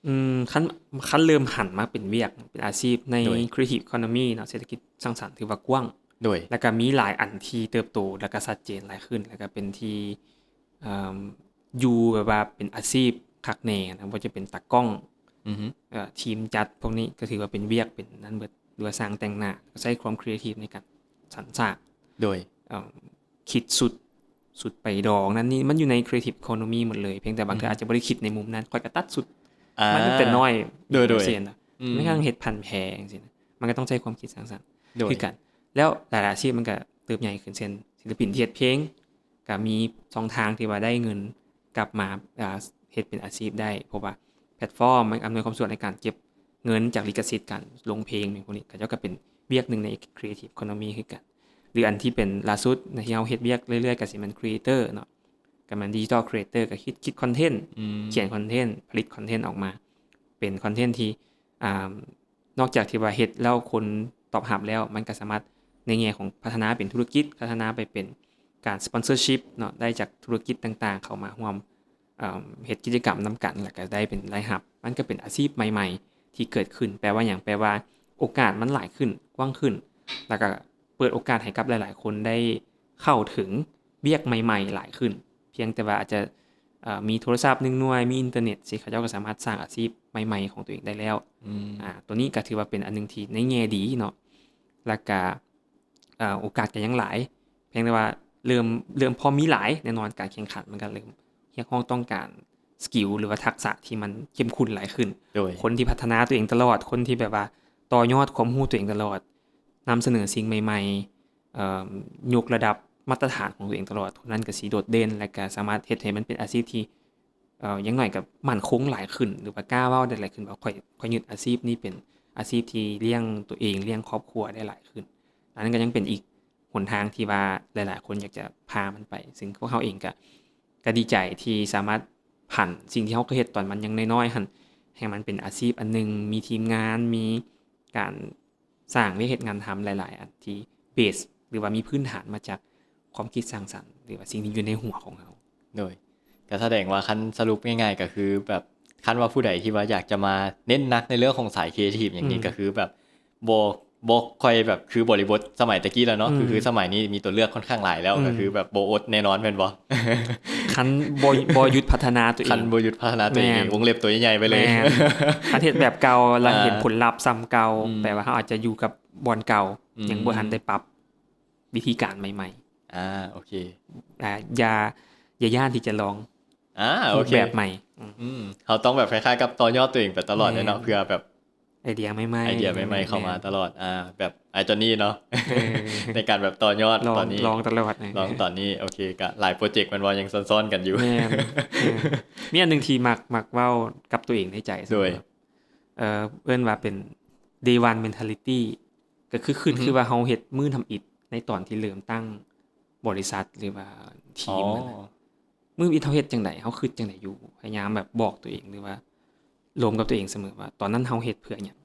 ອືມ ຄັນ ຄັນເລີ່ມຫັນມາເປັນວຽກ ເປັນອາຊີບໃນ ໂດຍ creative economy ເນາະ ເສດຖະກິດສ້າງສັນ ຖືວ່າກວ້າງ ໂດຍ ແລ້ວກະມີຫຼາຍອັນທີ່ເຕີບໂຕ ແລ້ວກະຊັດເຈນຫຼາຍຂຶ້ນ ແລ້ວກະເປັນທີ່ ເອີ່ມ ຢູ່ແບບວ່າເປັນອາຊີບຄັກແນ່ນະ ບໍ່ວ່າຈະເປັນຕາກ້ອງ ອືຮຶ ເອີ່ ທີມຈັດ ພວກນີ້ກໍຖືວ່າເປັນວຽກເປັນນັ້ນເບິດ ຫຼືວ່າຊ່າງແຕ່ງໜ້າ ກໍໃຊ້ຄວາມ creative ໃນການສັນສາກ ໂດຍ ເອີ່ມ ຄິດຊຸດ ຊຸດໄປດອງນັ້ນນີ້ ມັນຢູ່ໃນ creative economy ໝົດເລີຍ ພຽງແຕ່ບາງເທື່ອ ອືຮຶ ອາດຈະບໍ່ໄດ້ຄິດໃນມຸມນັ້ນ ຂ້ອຍກໍຕັດຊຸດ ອ່າ ມັນເປັນແຕ່ນ້ອຍ ໂດຍ ໂດຍ ເຊັ່ນນະ ອືມ ແມ່ນກະເຮັດພັນແພງຊີ້ນະ ມັນກໍຕ້ອງໃຊ້ຄວາມຄິດສ້າງສັນ ໂດຍ ຄືກັນ ແລ້ວຫຼາຍໆອາຊີບມັນກໍເຕີບໃຫຍ່ຂຶ້ນ ເຊັ່ນ ສິນລະປິນທີ່ເຮັດເພງ ກໍມີຊ່ອງທາງທີ່ວ່າໄດ້ເງິນກັບມາ ອ່າ ເຮັດເປັນອາຊີບໄດ້ ເພາະວ່າແພລດຟອມມັນອຳນວຍຄວາມສະດວກໃນການເກັບເງິນຈາກລິຂະສິດການລົງເພງ ພວກນີ້ ເຂົາເຈົ້າກໍເປັນວຽກໜຶ່ງໃນ creative economy ຄືກັນ ຫຼືອັນທີ່ເປັນລ່າສຸດນະ ທີ່ເຮົາເຮັດວຽກເລື້ອຍໆ ກໍຊິແມ່ນ creator ເນາະ ກໍແມ່ນ digital creator ກໍຄິດ ຄິດຄອນເທັນ ອືມ ຂຽນຄອນເທັນ ຜະລິດຄອນເທັນອອກມາ ເປັນຄອນເທັນທີ່ ອ່າ ນອກຈາກທີ່ວ່າເຮັດແລ້ວຄົນຕອບຮັບແລ້ວ ມັນກໍສາມາດໃນແງ່ຂອງພັດທະນາເປັນທຸລະກິດ ພັດທະນາໄປເປັນການ sponsorship ເນາະ ໄດ້ຈາກທຸລະກິດຕ່າງໆເຂົ້າມາຮ່ວມ ເອີ່ມ ເຮັດກິດຈະກຳນຳກັນ ແລ້ວກໍໄດ້ເປັນລາຍຮັບ ມັນກໍເປັນອາຊີບໃໝ່ໆທີ່ເກີດຂຶ້ນ. ແປວ່າຫຍັງ? ແປວ່າໂອກາດມັນຫຼາຍຂຶ້ນ ກວ້າງຂຶ້ນ ແລ້ວກໍເປີດໂອກາດໃຫ້ກັບຫຼາຍໆຄົນໄດ້ເຂົ້າເຖິງວຽກໃໝ່ໆຫຼາຍຂຶ້ນ. ພຽງແຕ່ວ່າອາດຈະ ເອີ່ ມີໂທລະສັບໜຶ່ງໜ່ວຍ ມີອິນເຕີເນັດ ຊີ້ ເຂົາເຈົ້າກໍສາມາດສ້າງອາຊີບໃໝ່ໆຂອງຕົວເອງໄດ້ແລ້ວ. ອືມ ອ່າ ຕົວນີ້ກໍຖືວ່າເປັນອັນໜຶ່ງທີ່ໃນແງ່ດີເນາະ ແລ້ວກໍ ເອີ່ ໂອກາດກໍຍັງຫຼາຍ ພຽງແຕ່ວ່າເລີ່ມ ເລີ່ມພໍມີຫຼາຍ ແນ່ນອນການແຂ່ງຂັນມັນກໍເລີ່ມຮຽກຮ້ອງຕ້ອງການສະກິວ ຫຼືວ່າທັກສະທີ່ມັນເຂັ້ມຂຸ້ນຫຼາຍຂຶ້ນ. ໂດຍ ຄົນທີ່ພັດທະນາຕົວເອງຕະຫຼອດ ຄົນທີ່ແບບວ່າຕໍ່ຍອດຄວາມຮູ້ຕົວເອງຕະຫຼອດ ນຳສະເໜີສິ່ງໃໝ່ໆ ເອີ່ມ ຍົກລະດັບມາດຕະຖານຂອງຕົວເອງຕະຫຼອດ ຄົນນັ້ນກໍຊິໂດດເດັ່ນ ແລະກໍສາມາດເຮັດໃຫ້ມັນເປັນອາຊີບທີ່ ເອີ່ ຢ່າງໜ້ອຍກໍໝັ້ນຄົງຫຼາຍຂຶ້ນ ຫຼືວ່າກ້າເວົ້າໄດ້ຫຼາຍຂຶ້ນວ່າ ຂ້ອຍ ຂ້ອຍຍຶດອາຊີບນີ້ເປັນອາຊີບທີ່ລ້ຽງຕົວເອງ ລ້ຽງຄອບຄົວໄດ້ຫຼາຍຂຶ້ນ. ອັນນັ້ນກໍຍັງເປັນອີກຫົນທາງທີ່ວ່າຫຼາຍໆຄົນຢາກຈະພາມັນໄປ ຊຶ່ງພວກເຮົາເອງກໍ ກໍດີໃຈທີ່ສາມາດຫັນສິ່ງທີ່ເຮົາເຄີຍເຮັດຕອນມັນຍັງນ້ອຍໆຫັ້ນ ໃຫ້ມັນເປັນອາຊີບອັນໜຶ່ງ ມີທີມງານ ມີການ ສ້າງວຽກເຮັດງານທຳຫຼາຍໆອັນທີ່ເບສ ຫຼືວ່າມີພື້ນຖານມາຈາກຄວາມຄິດສ້າງສັນ ຫຼືວ່າສິ່ງທີ່ຢູ່ໃນຫົວຂອງເຮົາ. ໂດຍ ກໍສະແດງວ່າຄັນສະຫຼຸບງ່າຍໆກໍຄືແບບ ຄັນວ່າຜູ້ໃດທີ່ວ່າຢາກຈະມາເນັ້ນໜັກໃນເລື່ອງຂອງສາຍຄຣີເອທີບຫຍັງນີ້ ອືມ ກໍຄືແບບບໍ່ ບໍ່ຄ່ອຍແບບຄືບໍລິບົດສະໄໝແຕ່ກີ້ແລ້ວເນາະ. ອືມ ຄື ຄືສະໄໝນີ້ມີຕົວເລືອກຄ່ອນຂ້າງຫຼາຍແລ້ວ ອືມ ກໍຄືແບບບໍ່ອົດແນ່ນອນແມ່ນບໍ່? ຄັນບໍ່ ບໍ່ຢຸດພັດທະນາຕົວເອງ ຄັນບໍ່ຢຸດພັດທະນາຕົວເອງ ແມ່ນ ວົງເລັບຕົວໃຫຍ່ໆໄປເລີຍ. ແມ່ນ ຄັນເຮັດແບບເກົ່າແລ້ວ ອ່າ ເຫັນຜົນລັບສ່ຳເກົ່າ ອືມ ແປວ່າເຮົາອາດຈະຢູ່ກັບບ່ອນເກົ່າ ອືມ ຍັງບໍ່ທັນໄດ້ປັບວິທີການໃໝ່ໆ. ອ່າ ໂອເຄ ອ່າ ຢ່າ ຢ່າຢ້ານທີ່ຈະລອງ ອ່າ ໂອເຄ ຮູບແບບໃໝ່. ອືມ ອືມ ເຮົາຕ້ອງແບບຄ້າຍໆກັບຕໍ່ຍອດຕົວເອງໄປຕະຫຼອດເລີຍເນາະ ແມ່ນ ເພື່ອແບບ ໄອເດຍໃໝ່ໆ ໄອເດຍໃໝ່ໆເຂົ້າມາຕະຫຼອດ. ແມ່ນ ອ່າ ແບບອ້າຍຈອນນີ້ເນາະ ເອີ ໃນການແບບຕໍ່ຍອດ ລອງ ຕອນນີ້ ລອງຕະຫຼອດ ເອີ ລອງຕອນນີ້. ໂອເຄ ກະຫຼາຍໂປຣເຈັກແມ່ນບໍ່ ຍັງຊ້ອນໆກັນຢູ່. ແມ່ນ ເອີ ມີອັນໜຶ່ງທີ່ມັກ ມັກເວົ້າກັບຕົວເອງໃນໃຈສະເໝີ ໂດຍ ເອີ ເອີ້ນວ່າເປັນ day one mentality ກໍຄື ຄຶດ ອືຮຶ ຄືວ່າເຮົາເຮັດມື້ທຳອິດໃນຕອນທີ່ເລີ່ມຕັ້ງບໍລິສັດ ຫຼືວ່າທີມ ອໍ ຫັ້ນນະ. ມື້ທຳອິດເຮົາເຮັດຈັ່ງໃດ ເຮົາຄຶດຈັ່ງໃດຢູ່ ພະຍາຍາມແບບບອກຕົວເອງ ຫຼືວ່າລົມກັບຕົວເອງສະເໝີວ່າ ຕອນນັ້ນເຮົາເຮັດເພື່ອຫຍັງ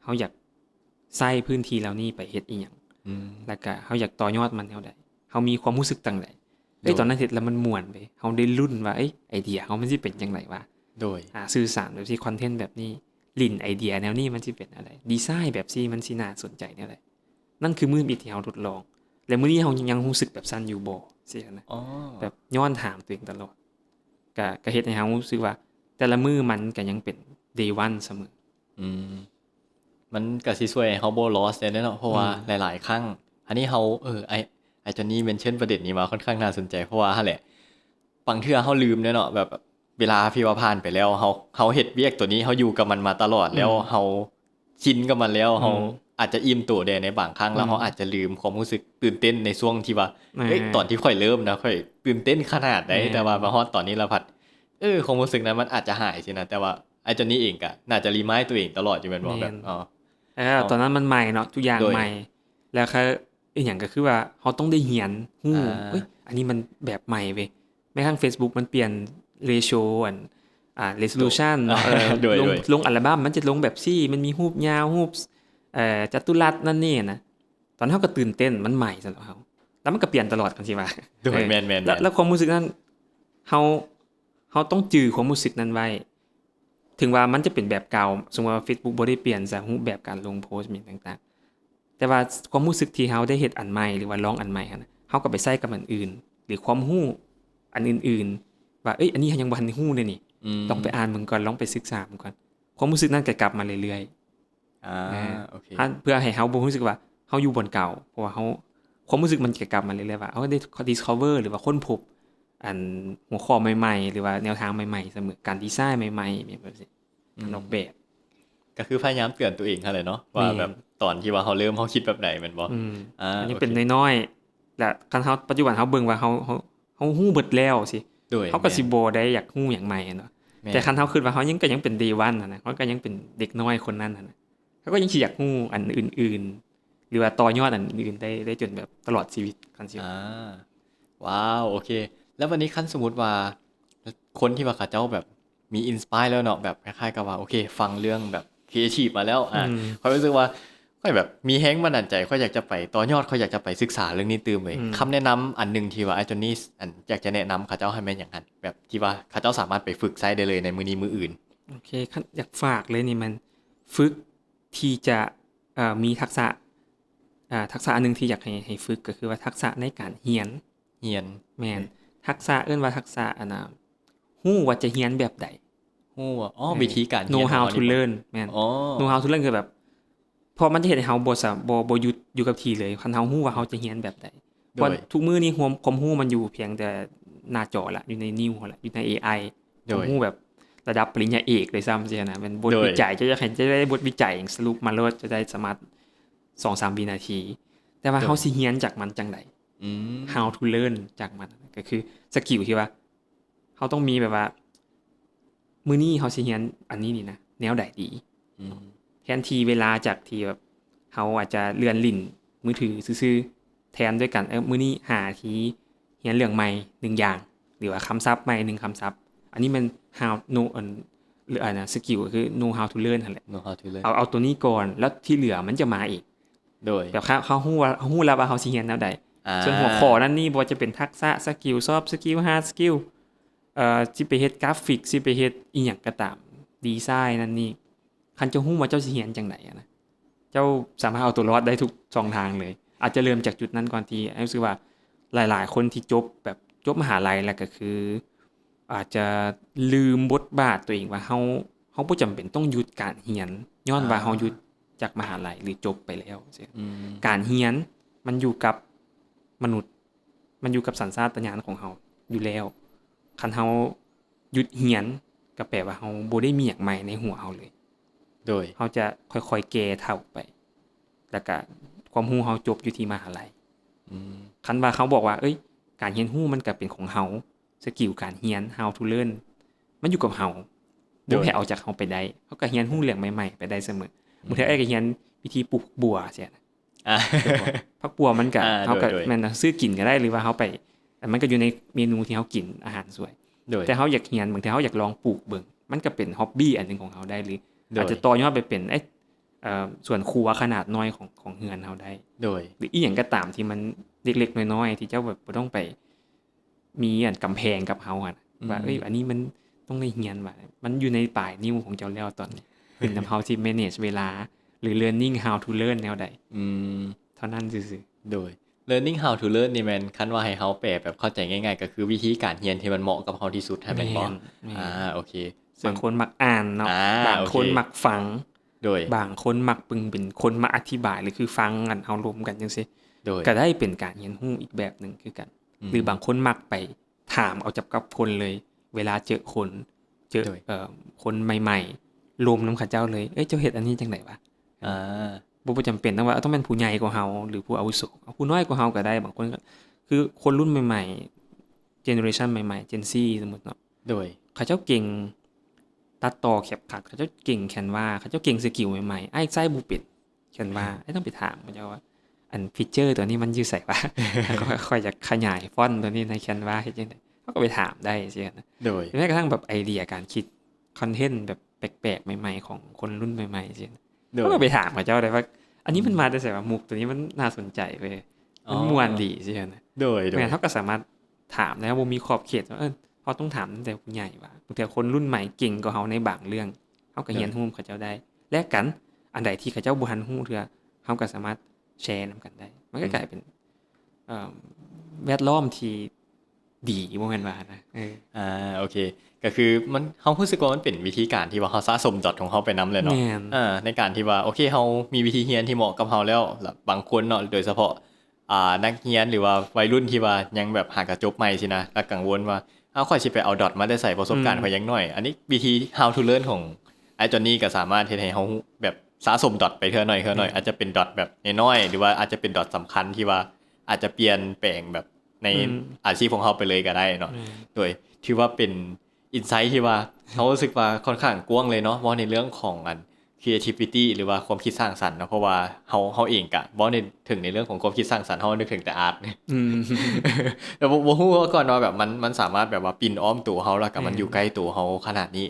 ເຮົາຢາກໃຊ້ພື້ນທີ່ເຫຼົ່ານີ້ໄປເຮັດອີ່ຫຍັງ ອືມ ແລ້ວກະເຮົາຢາກຕໍ່ຍອດມັນແນວໃດ ເຮົາມີຄວາມຮູ້ສຶກຈັ່ງໃດ. ເອີຍ ໂດຍ ຕອນນັ້ນເຮັດແລ້ວມັນມ່ວນເວີຍ ເຮົາໄດ້ລຸ້ນວ່າ ເອີຍ ໄອເດຍເຮົາມັນຊິເປັນຈັ່ງໃດວະ ໂດຍ ອ່າ ສື່ສານແບບຊີ້ ຄອນເທັນແບບນີ້ ຫຼິ້ນໄອເດຍແນວນີ້ມັນຊິເປັນແນວໃດ ດີໄຊແບບຊີ້ມັນຊິໜ້າສົນໃຈແນວໃດ. ນັ້ນຄືມື້ທຳອິດທີ່ເຮົາທົດລອງ ແລະ ມື້ນີ້ເຮົາຍັງຮູ້ສຶກແບບຊັ້ນຢູ່ບໍ່ ຊີ້ນະ. ອໍ ແບບຍ້ອນຖາມຕົວເອງຕະຫຼອດ ກະ ກະເຮັດໃຫ້ເຮົາຮູ້ສຶກວ່າ ແຕ່ລະມື້ມັນກະຍັງເປັນ day one ສະເໝີ. ອືມ ມັນກະຊິຊ່ວຍໃຫ້ເຮົາບໍ່ lost ໄດ້ເນາະ ເພາະວ່າ ອືມ ຫຼາຍໆຄັ້ງ ອັນນີ້ເຮົາ ເອີ ອ້າຍ ອ້າຍຈອນນີ້ mention ປະເດັນນີ້ມາຄ່ອນຂ້າງໜ້າສົນໃຈ ເພາະວ່າຫັ້ນແຫຼະ ບາງເທື່ອເຮົາລືມເດ້ເນາະ ແບບເວລາທີ່ວ່າຜ່ານໄປແລ້ວ ເຮົາ ເຮົາເຮັດວຽກໂຕນີ້ ເຮົາຢູ່ກັບມັນມາຕະຫຼອດແລ້ວ ອືມ ເຮົາຊິນກັບມັນແລ້ວ ອືມ ເຮົາອາດຈະອີ່ມໂຕແດ່ໃນບາງຄັ້ງ ແລ້ວ ອືມ ເຮົາອາດຈະລືມຄວາມຮູ້ສຶກຕື່ນເຕັ້ນໃນຊ່ວງທີ່ວ່າ ເອີຍ ຕອນທີ່ຂ້ອຍເລີ່ມນະ ຂ້ອຍຕື່ນເຕັ້ນຂະໜາດໃດ ແຕ່ວ່າມາຮອດຕອນນີ້ລະພັດ ເອີ ຄວາມຮູ້ສຶກນັ້ນມັນອາດຈະຫາຍຊີ້ນະ. ແຕ່ວ່າອ້າຍຈອນນີ້ເອງກະໜ້າຈະ remind ຕົວເອງຕະຫຼອດຢູ່ແມ່ນບໍ່? ແມ່ນ ແບບ ເອີ ຕອນນັ້ນມັນໃໝ່ເນາະ ທຸກຢ່າງໃໝ່ ແລ້ວກະອີ່ຫຍັງກະຄືວ່າເຮົາຕ້ອງໄດ້ຮຽນຮູ້ ອ່າ ເອີຍ ອັນນີ້ມັນແບບໃໝ່ເວີຍ. ແມ້ກະທັ່ງ Facebook ມັນປ່ຽນ ratio ອັນ ອ່າ resolution ເນາະ ເອີ ໂດຍ ລົງ ໂດຍ ລົງອັລບັມມັນຈະລົງແບບຊີ້ ມັນມີຮູບຍາວ ຮູບ ເອີ ຈັດຕຸລັດນັ້ນນີ້ນະ. ຕອນເຮົາກໍຕື່ນເຕັ້ນ ມັນໃໝ່ສຳລັບເຮົາ ແລ້ວມັນກໍປ່ຽນຕະຫຼອດ ຄັນຊິວ່າ ໂດຍ ເອີ ແມ່ນໆໆ ແລ້ວ ແລ້ວຄວາມຮູ້ສຶກນັ້ນ ເຮົາ ເຮົາຕ້ອງຈື່ຄວາມຮູ້ສຶກນັ້ນໄວ້ ເຖິງວ່າມັນຈະເປັນແບບເກົ່າ ສົມມຸດວ່າ Facebook ບໍ່ໄດ້ປ່ຽນຊະ ຮູບແບບການລົງໂພສ ຫຍັງຕ່າງໆ ແຕ່ວ່າຄວາມຮູ້ສຶກທີ່ເຮົາໄດ້ເຮັດອັນໃໝ່ ຫຼືວ່າລອງອັນໃໝ່ຫັ້ນນະ ເຮົາກໍໄປໃຊ້ກັບອັນອື່ນ ຫຼືຄວາມຮູ້ອັນອື່ນໆ ວ່າ ເອີຍ ອັນນີ້ເຮົາຍັງບໍ່ທັນຮູ້ເດນີ້ ອືມ ລອງໄປອ່ານເບິ່ງກ່ອນ ລອງໄປສຶກສາເບິ່ງກ່ອນ ຄວາມຮູ້ສຶກນັ້ນກໍກັບມາເລື້ອຍໆ ອ່າ ແມ່ນ ໂອເຄ ເພື່ອໃຫ້ເຮົາບໍ່ຮູ້ສຶກວ່າເຮົາຢູ່ບ່ອນເກົ່າ ເພາະວ່າເຮົາ ຄວາມຮູ້ສຶກມັນຈະກັບມາເລື້ອຍໆວ່າ ເຮົາໄດ້ discover ຫຼືວ່າຄົ້ນພົບ ອັນ ຫົວຂໍ້ໃໝ່ໆ ຫຼືວ່າແນວທາງໃໝ່ໆສະເໝີ ການດີໄຊໃໝ່ໆ ແບບຊີ້ ອືມ ການອອກແບບ ກໍຄືພະຍາຍາມເຕືອນຕົວເອງຫັ້ນແຫຼະເນາະ ວ່າ ແມ່ນ ແບບຕອນທີ່ວ່າເຮົາເລີ່ມ ເຮົາຄິດແບບໃດແມ່ນບໍ່? ອືມ ອ່າ ອັນນີ້ເປັນນ້ອຍໆ ແລະ ຄັນເຮົາ ປັດຈຸບັນເຮົາເບິ່ງວ່າເຮົາ ເຮົາ ເຮົາຮູ້ເບິດແລ້ວຊີ້ ໂດຍ ເຮົາກໍ ແມ່ນ ຊິບໍ່ໄດ້ຢາກຮູ້ຫຍັງໃໝ່ຫັ້ນເນາະ ແມ່ນ ແຕ່ຄັນເຮົາຄິດວ່າເຮົາຍັງ ກໍຍັງເປັນ day one ຫັ້ນນະ ເຮົາກໍຍັງເປັນເດັກນ້ອຍຄົນນັ້ນຫັ້ນນະ ເຮົາກໍຍັງຊິຢາກຮູ້ອັນອື່ນໆ ຫຼືວ່າຕໍ່ຍອດອັນອື່ນໄດ້ ໄດ້ຈົນແບບຕະຫຼອດຊີວິດ ຄັນຊິ ອ່າ ວ້າວ ໂອເຄ ແລ້ວບັດນີ້ຄັນສົມມຸດວ່າ ຄົນທີ່ວ່າເຂົາເຈົ້າແບບມີ inspire ແລ້ວເນາະ ແບບຄ້າຍໆກັບວ່າ ໂອເຄ ຟັງເລື່ອງແບບ creative ມາແລ້ວ ອ່າ ອືມ ຂ້ອຍຮູ້ສຶກວ່າ ຂ້ອຍແບບມີແຮງບັນດານໃຈ ຂ້ອຍຢາກຈະໄປຕໍ່ຍອດ ຂ້ອຍຢາກຈະໄປສຶກສາເລື່ອງນີ້ຕື່ມເວີຍ ອືມ ຄຳແນະນຳອັນໜຶ່ງທີ່ວ່າອ້າຍຈອນນີ່ ອັນ ຢາກຈະແນະນຳເຂົາເຈົ້າໃຫ້ແມ່ນຫຍັງຫັ້ນ ແບບທີ່ວ່າເຂົາເຈົ້າສາມາດໄປຝຶກໃຊ້ໄດ້ເລີຍໃນມື້ນີ້ມື້ອື່ນ? ໂອເຄ ຄັນຢາກຝາກເລີຍນີ້ ແມ່ນຝຶກທີ່ຈະ ເອີ ມີທັກສະ ເອີ ທັກສະອັນໜຶ່ງທີ່ຢາກໃຫ້ ໃຫ້ຝຶກກໍຄືວ່າທັກສະໃນການຮຽນ ຮຽນ ແມ່ນ ອືມ ທັກສະ ເອີ້ນວ່າທັກສະ ອັນນ່າ ຮູ້ວ່າຈະຮຽນແບບໃດ ຮູ້ວ່າ ອໍ ເອີ ວິທີການຮຽນ know how to learn ແມ່ນ ອໍ know how to learn ຄືແບບ ເພາະມັນຈະເຮັດໃຫ້ເຮົາບໍ່ສາ ບໍ່ ບໍ່ຢຸດຢູ່ກັບທີ່ເລີຍ ຄັນເຮົາຮູ້ວ່າເຮົາຈະຮຽນແບບໃດ ໂດຍ ເພາະທຸກມື້ນີ້ຄວາມ ຄວາມຮູ້ມັນຢູ່ພຽງແຕ່ໜ້າຈໍລະ ຢູ່ໃນນິ້ວເຮົາລະ ຢູ່ໃນ ເອໄອ ໂດຍ ຄວາມຮູ້ແບບລະດັບປະລິນຍາເອກດ້ວຍຊ້ຳຊີ້ນະ ແມ່ນບົດ ໂດຍ ວິໄຈ ເຈົ້າຢາກໃຫ້ ຈະໄດ້ບົດວິໄຈຫຍັງ ສະຫຼຸບມາໂລດ ຈະໄດ້ສາມາດສອງສາມວິນາທີ ແຕ່ວ່າ ໂດຍ ເຮົາຊິຮຽນຈາກມັນຈັ່ງໃດ ອືມ how to learn ຈາກມັນ ກໍຄືສະກິວທີ່ວ່າ ເຮົາຕ້ອງມີແບບວ່າ ມື້ນີ້ເຮົາຊິຮຽນອັນນີ້ນີ້ນະ ແນວໃດດີ? ອືມ ແທນທີ່ເວລາຈາກທີ່ແບບ ເຮົາອາດຈະເລື່ອນຫຼິ້ນມືຖືຊື່ໆ ແທນດ້ວຍການ ເອີ ມື້ນີ້ຫາທີ່ຮຽນເລື່ອງໃໝ່ໜຶ່ງຢ່າງ ຫຼືວ່າຄຳສັບໃໝ່ໜຶ່ງຄຳສັບ. ອັນນີ້ແມ່ນ how know ອັນ ຫຼືອັນນະ skill ກໍຄື know how to learn ຫັ້ນແຫຼະ. Know how to learn ເອົາ ເອົາຕົວນີ້ກ່ອນ ແລ້ວທີ່ເຫຼືອມັນຈະມາເອງ. ໂດຍ ແບບເຮົາ ເຮົາຮູ້ວ່າ ເຮົາຮູ້ແລ້ວວ່າເຮົາຊິຮຽນແນວໃດ. ອ່າ ສ່ວນຫົວຂໍ້ນັ້ນນີ້ ບໍ່ວ່າຈະເປັນທັກສະ skill soft skill hard skill ເອີ ຊິໄປເຮັດກຣາຟິກ ຊິໄປເຮັດອີ່ຫຍັງກໍຕາມ ດີໄຊນັ້ນນີ້ ຄັນເຈົ້າຮູ້ວ່າເຈົ້າຊິຮຽນຈັ່ງໃດຫັ້ນນະ ເຈົ້າສາມາດເອົາຕົວລອດໄດ້ທຸກຊ່ອງທາງເລີຍ. ອາດຈະເລີ່ມຈາກຈຸດນັ້ນກ່ອນ ທີ່ອ້າຍຮູ້ສຶກວ່າຫຼາຍໆຄົນທີ່ຈົບ ແບບຈົບມະຫາໄລແລ້ວກໍຄື ອາດຈະລືມບົດບາດຕົວເອງວ່າເຮົາ ເຮົາບໍ່ຈຳເປັນຕ້ອງຢຸດການຮຽນ ຍ້ອນວ່າ ອ່າ ເຮົາຢຸດຈາກມະຫາໄລ ຫຼື ຈົບໄປແລ້ວ. ອືມ ການຮຽນມັນຢູ່ກັບມະນຸດ ມັນຢູ່ກັບສັນຊາດຕະຍານຂອງເຮົາຢູ່ແລ້ວ. ຄັນເຮົາຢຸດຮຽນ ກໍແປວ່າເຮົາບໍ່ໄດ້ມີຫຍັງໃໝ່ໃນຫົວເຮົາເລີຍ. ໂດຍ ເຮົາຈະຄ່ອຍໆແກ່ເຖົ້າໄປ ແລ້ວກະຄວາມຮູ້ເຮົາຈົບຢູ່ທີ່ມະຫາໄລ. ອືມ ຄັນວ່າເຂົາບອກວ່າ ເອີຍ ການຮຽນຮູ້ມັນກະເປັນຂອງເຮົາ skill ການຮຽນ how to learn ມັນຢູ່ກັບເຮົາ ໂດຍ ບໍ່ໃຫ້ເອົາຈາກເຮົາໄປໄດ້. ເຮົາກະຮຽນຮູ້ເລື່ອງໃໝ່ໆໄປໄດ້ສະເໝີ. ອືມ ບາງເທື່ອອ້າຍກະຮຽນວິທີປູກບົວຊີ້ນະ. ອ່າ ຜັກບົວມັນກະ ອ່າ ເຮົາກະ ໂດຍໆ ແມ່ນນະ ຊື້ກິນກະໄດ້ ຫຼືວ່າເຮົາໄປ ມັນກະຢູ່ໃນເມນູທີ່ເຮົາກິນອາຫານສວຍ. ໂດຍ ແຕ່ເຮົາຢາກຮຽນ ບາງເທື່ອເຮົາຢາກລອງປູກເບິ່ງ ມັນກະເປັນ hobby ອັນໜຶ່ງຂອງເຮົາໄດ້ ຫຼື ໂດຍ ອາດຈະຕໍ່ຍອດໄປເປັນ ເອີ ເອີ ສວນຄົວຂະໜາດນ້ອຍຂອງ ຂອງເຮືອນເຮົາໄດ້. ໂດຍ ຫຼືອີ່ຫຍັງກໍຕາມທີ່ມັນເລັກໆນ້ອຍໆ ທີ່ເຈົ້າແບບບໍ່ຕ້ອງໄປ ມີອັນກຳແພງກັບເຮົາຫັ້ນ ອືມ ວ່າ ເອີຍ ອັນນີ້ມັນຕ້ອງໄດ້ຮຽນວ່າ ມັນຢູ່ໃນປາຍນິ້ວຂອງເຈົ້າແລ້ວຕອນນີ້ ເປັນນຳເຮົາຊິ manage ເວລາ ຫຼື learning how to learn ແນວໃດ ອືມ ເທົ່ານັ້ນຊື່ໆ. ໂດຍ learning how to learn ນີ້ແມ່ນ ຄັນວ່າໃຫ້ເຮົາແປແບບເຂົ້າໃຈງ່າຍໆ ກໍຄືວິທີການຮຽນທີ່ມັນເໝາະກັບເຮົາທີ່ສຸດ ຫັ້ນແມ່ນບໍ່? ແມ່ນ ອ່າ ໂອເຄ ບາງຄົນມັກອ່ານເນາະ ອ່າ ບາງຄົນ ໂອເຄ ມັກຟັງ ໂດຍ ບາງຄົນມັກເບິ່ງເປັນຄົນມາອະທິບາຍ ຫຼື ຄືຟັງກັນ ເຮົາລົມກັນຈັ່ງຊີ້ ໂດຍ ກໍໄດ້ເປັນການຮຽນຮູ້ອີກແບບໜຶ່ງຄືກັນ. ອືມ ຫຼືບາງຄົນມັກໄປຖາມເອົາຈາກກັບຄົນເລີຍ ເວລາເຈີຄົນ ເຈີ ໂດຍ ເອີ ຄົນໃໝ່ໆ ລົມນຳເຂົາເຈົ້າເລີຍ ເອີຍ ເຈົ້າເຮັດອັນນີ້ຈັ່ງໃດວະ? ອ່າ ບໍ່ ບໍ່ຈຳເປັນຕ້ອງວ່າ ຕ້ອງແມ່ນຜູ້ໃຫຍ່ກວ່າເຮົາ ຫຼື ຜູ້ອາວຸໂສ ເອົາຜູ້ນ້ອຍກວ່າເຮົາກໍໄດ້. ບາງຄົນກໍ ຄືຄົນລຸ້ນໃໝ່ໆ generation ໃໝ່ໆ Gen Z ສົມມຸດເນາະ ໂດຍ ເຂົາເຈົ້າເກັ່ງຕັດຕໍ່ CapCut ເຂົາເຈົ້າເກັ່ງ Canva ເຂົາເຈົ້າເກັ່ງ skill ໃໝ່ໆ ອ້າຍໃຊ້ບໍ່ເປັນ Canva ອືມ ອ້າຍຕ້ອງໄປຖາມເຂົາເຈົ້າວ່າ ອັນ feature ຕົວນີ້ມັນຢູ່ໃສວະ? ຂ້ອຍ ຂ້ອຍຢາກຂະຫຍາຍ font ຕົວນີ້ໃນ Canva ເຮັດຈັ່ງໃດ? ເຮົາກໍໄປຖາມໄດ້ຊີ້ນະ. ໂດຍ ແມ້ກະທັ້ງແບບໄອເດຍການຄິດ content ແບບແປກໆໃໝ່ໆ ຂອງຄົນລຸ້ນໃໝ່ໆຊີ້ນະ ໂດຍ ເຮົາກໍໄປຖາມເຂົາເຈົ້າໄດ້ວ່າ ອັນນີ້ມັນ ອືມ ມາແຕ່ໃສວະ? ມຸກຕົວນີ້ມັນໜ້າສົນໃຈເວີຍ. ມັນມ່ວນດີຊີ້ນະ. ໂດຍໆ ແມ່ນ ເຮົາກໍສາມາດຖາມໄດ້ ບໍ່ມີຂອບເຂດວ່າ ເອີ ເຮົາຕ້ອງຖາມຕັ້ງແຕ່ຜູ້ໃຫຍ່ວ່າ ບາງເທື່ອຄົນລຸ້ນໃໝ່ເກັ່ງກວ່າເຮົາໃນບາງເລື່ອງ ເຮົາກໍຮຽນຮູ້ນຳເຂົາເຈົ້າໄດ້. ແລກກັນ ອັນໃດທີ່ເຂົາເຈົ້າບໍ່ທັນຮູ້ເທື່ອ ເຮົາກໍສາມາດແຊນຳກັນໄດ້. ມັນກໍກາຍເປັນ ເອີ ແວດລ້ອມທີ່ດີ ບໍ່ແມ່ນວ່ານະ. ເອີ ອ່າ ໂອເຄ ກໍຄືມັນ ເຮົາຮູ້ສຶກວ່າມັນເປັນວິທີການທີ່ວ່າເຮົາສະສົມດອດຂອງເຮົາໄປນຳແຫຼະເນາະ. ແມ່ນ ອ່າ ໃນການທີ່ວ່າ ໂອເຄ ເຮົາມີວິທີຮຽນທີ່ເໝາະກັບເຮົາແລ້ວ ລະບາງຄົນເນາະ ໂດຍສະເພາະ ອ່າ ນັກຮຽນ ຫຼືວ່າໄວລຸ້ນທີ່ວ່າຍັງແບບຫາກະຈົບໃໝ່ຊີ້ນະ ລະກັງວົນວ່າ ເອົາ ຂ້ອຍຊິໄປເອົາດອດມາແຕ່ໃສ ປະສົບການ ອືມ ຂ້ອຍຍັງໜ້ອຍ. ອັນນີ້ວິທີ How to Learn ຂອງອ້າຍຈອນນີກໍສາມາດເຮັດໃຫ້ເຮົາແບບສະສົມດອດໄປເທື່ອໜ້ອຍ ເທື່ອໜ້ອຍ ອືມ ອາດຈະເປັນດອດແບບນ້ອຍໆ ຫຼືວ່າອາດຈະເປັນດອດສຳຄັນທີ່ວ່າອາດຈະປ່ຽນແປງແບບໃນ ອືມ ອາຊີບຂອງເຮົາໄປເລີຍກໍໄດ້ເນາະ. ແມ່ນ ໂດຍຖືວ່າເປັນ insight ທີ່ວ່າເຮົາຮູ້ສຶກວ່າຂ້ອນຂ້າງກວ້າງເລີຍເນາະ ເວົ້າໃນເລື່ອງຂອງອັນ creativity ຫຼືວ່າຄວາມຄິດສ້າງສັນເນາະ ເພາະວ່າເຮົາ ເຮົາເອງກະເວົ້າໃນ ເຖິງໃນເລື່ອງຂອງຄວາມຄິດສ້າງສັນ ເຮົານຶກເຖິງແຕ່ອາດ ອືມ ແຕ່ບໍ່ ບໍ່ຮູ້ມາກ່ອນວ່າແບບມັນ ມັນສາມາດແບບວ່າປິ່ນອ້ອມໂຕເຮົາ ແລ້ວກະມັນ ແມ່ນ ຢູ່ໃກ້ໂຕເຮົາຂະໜາດນີ້.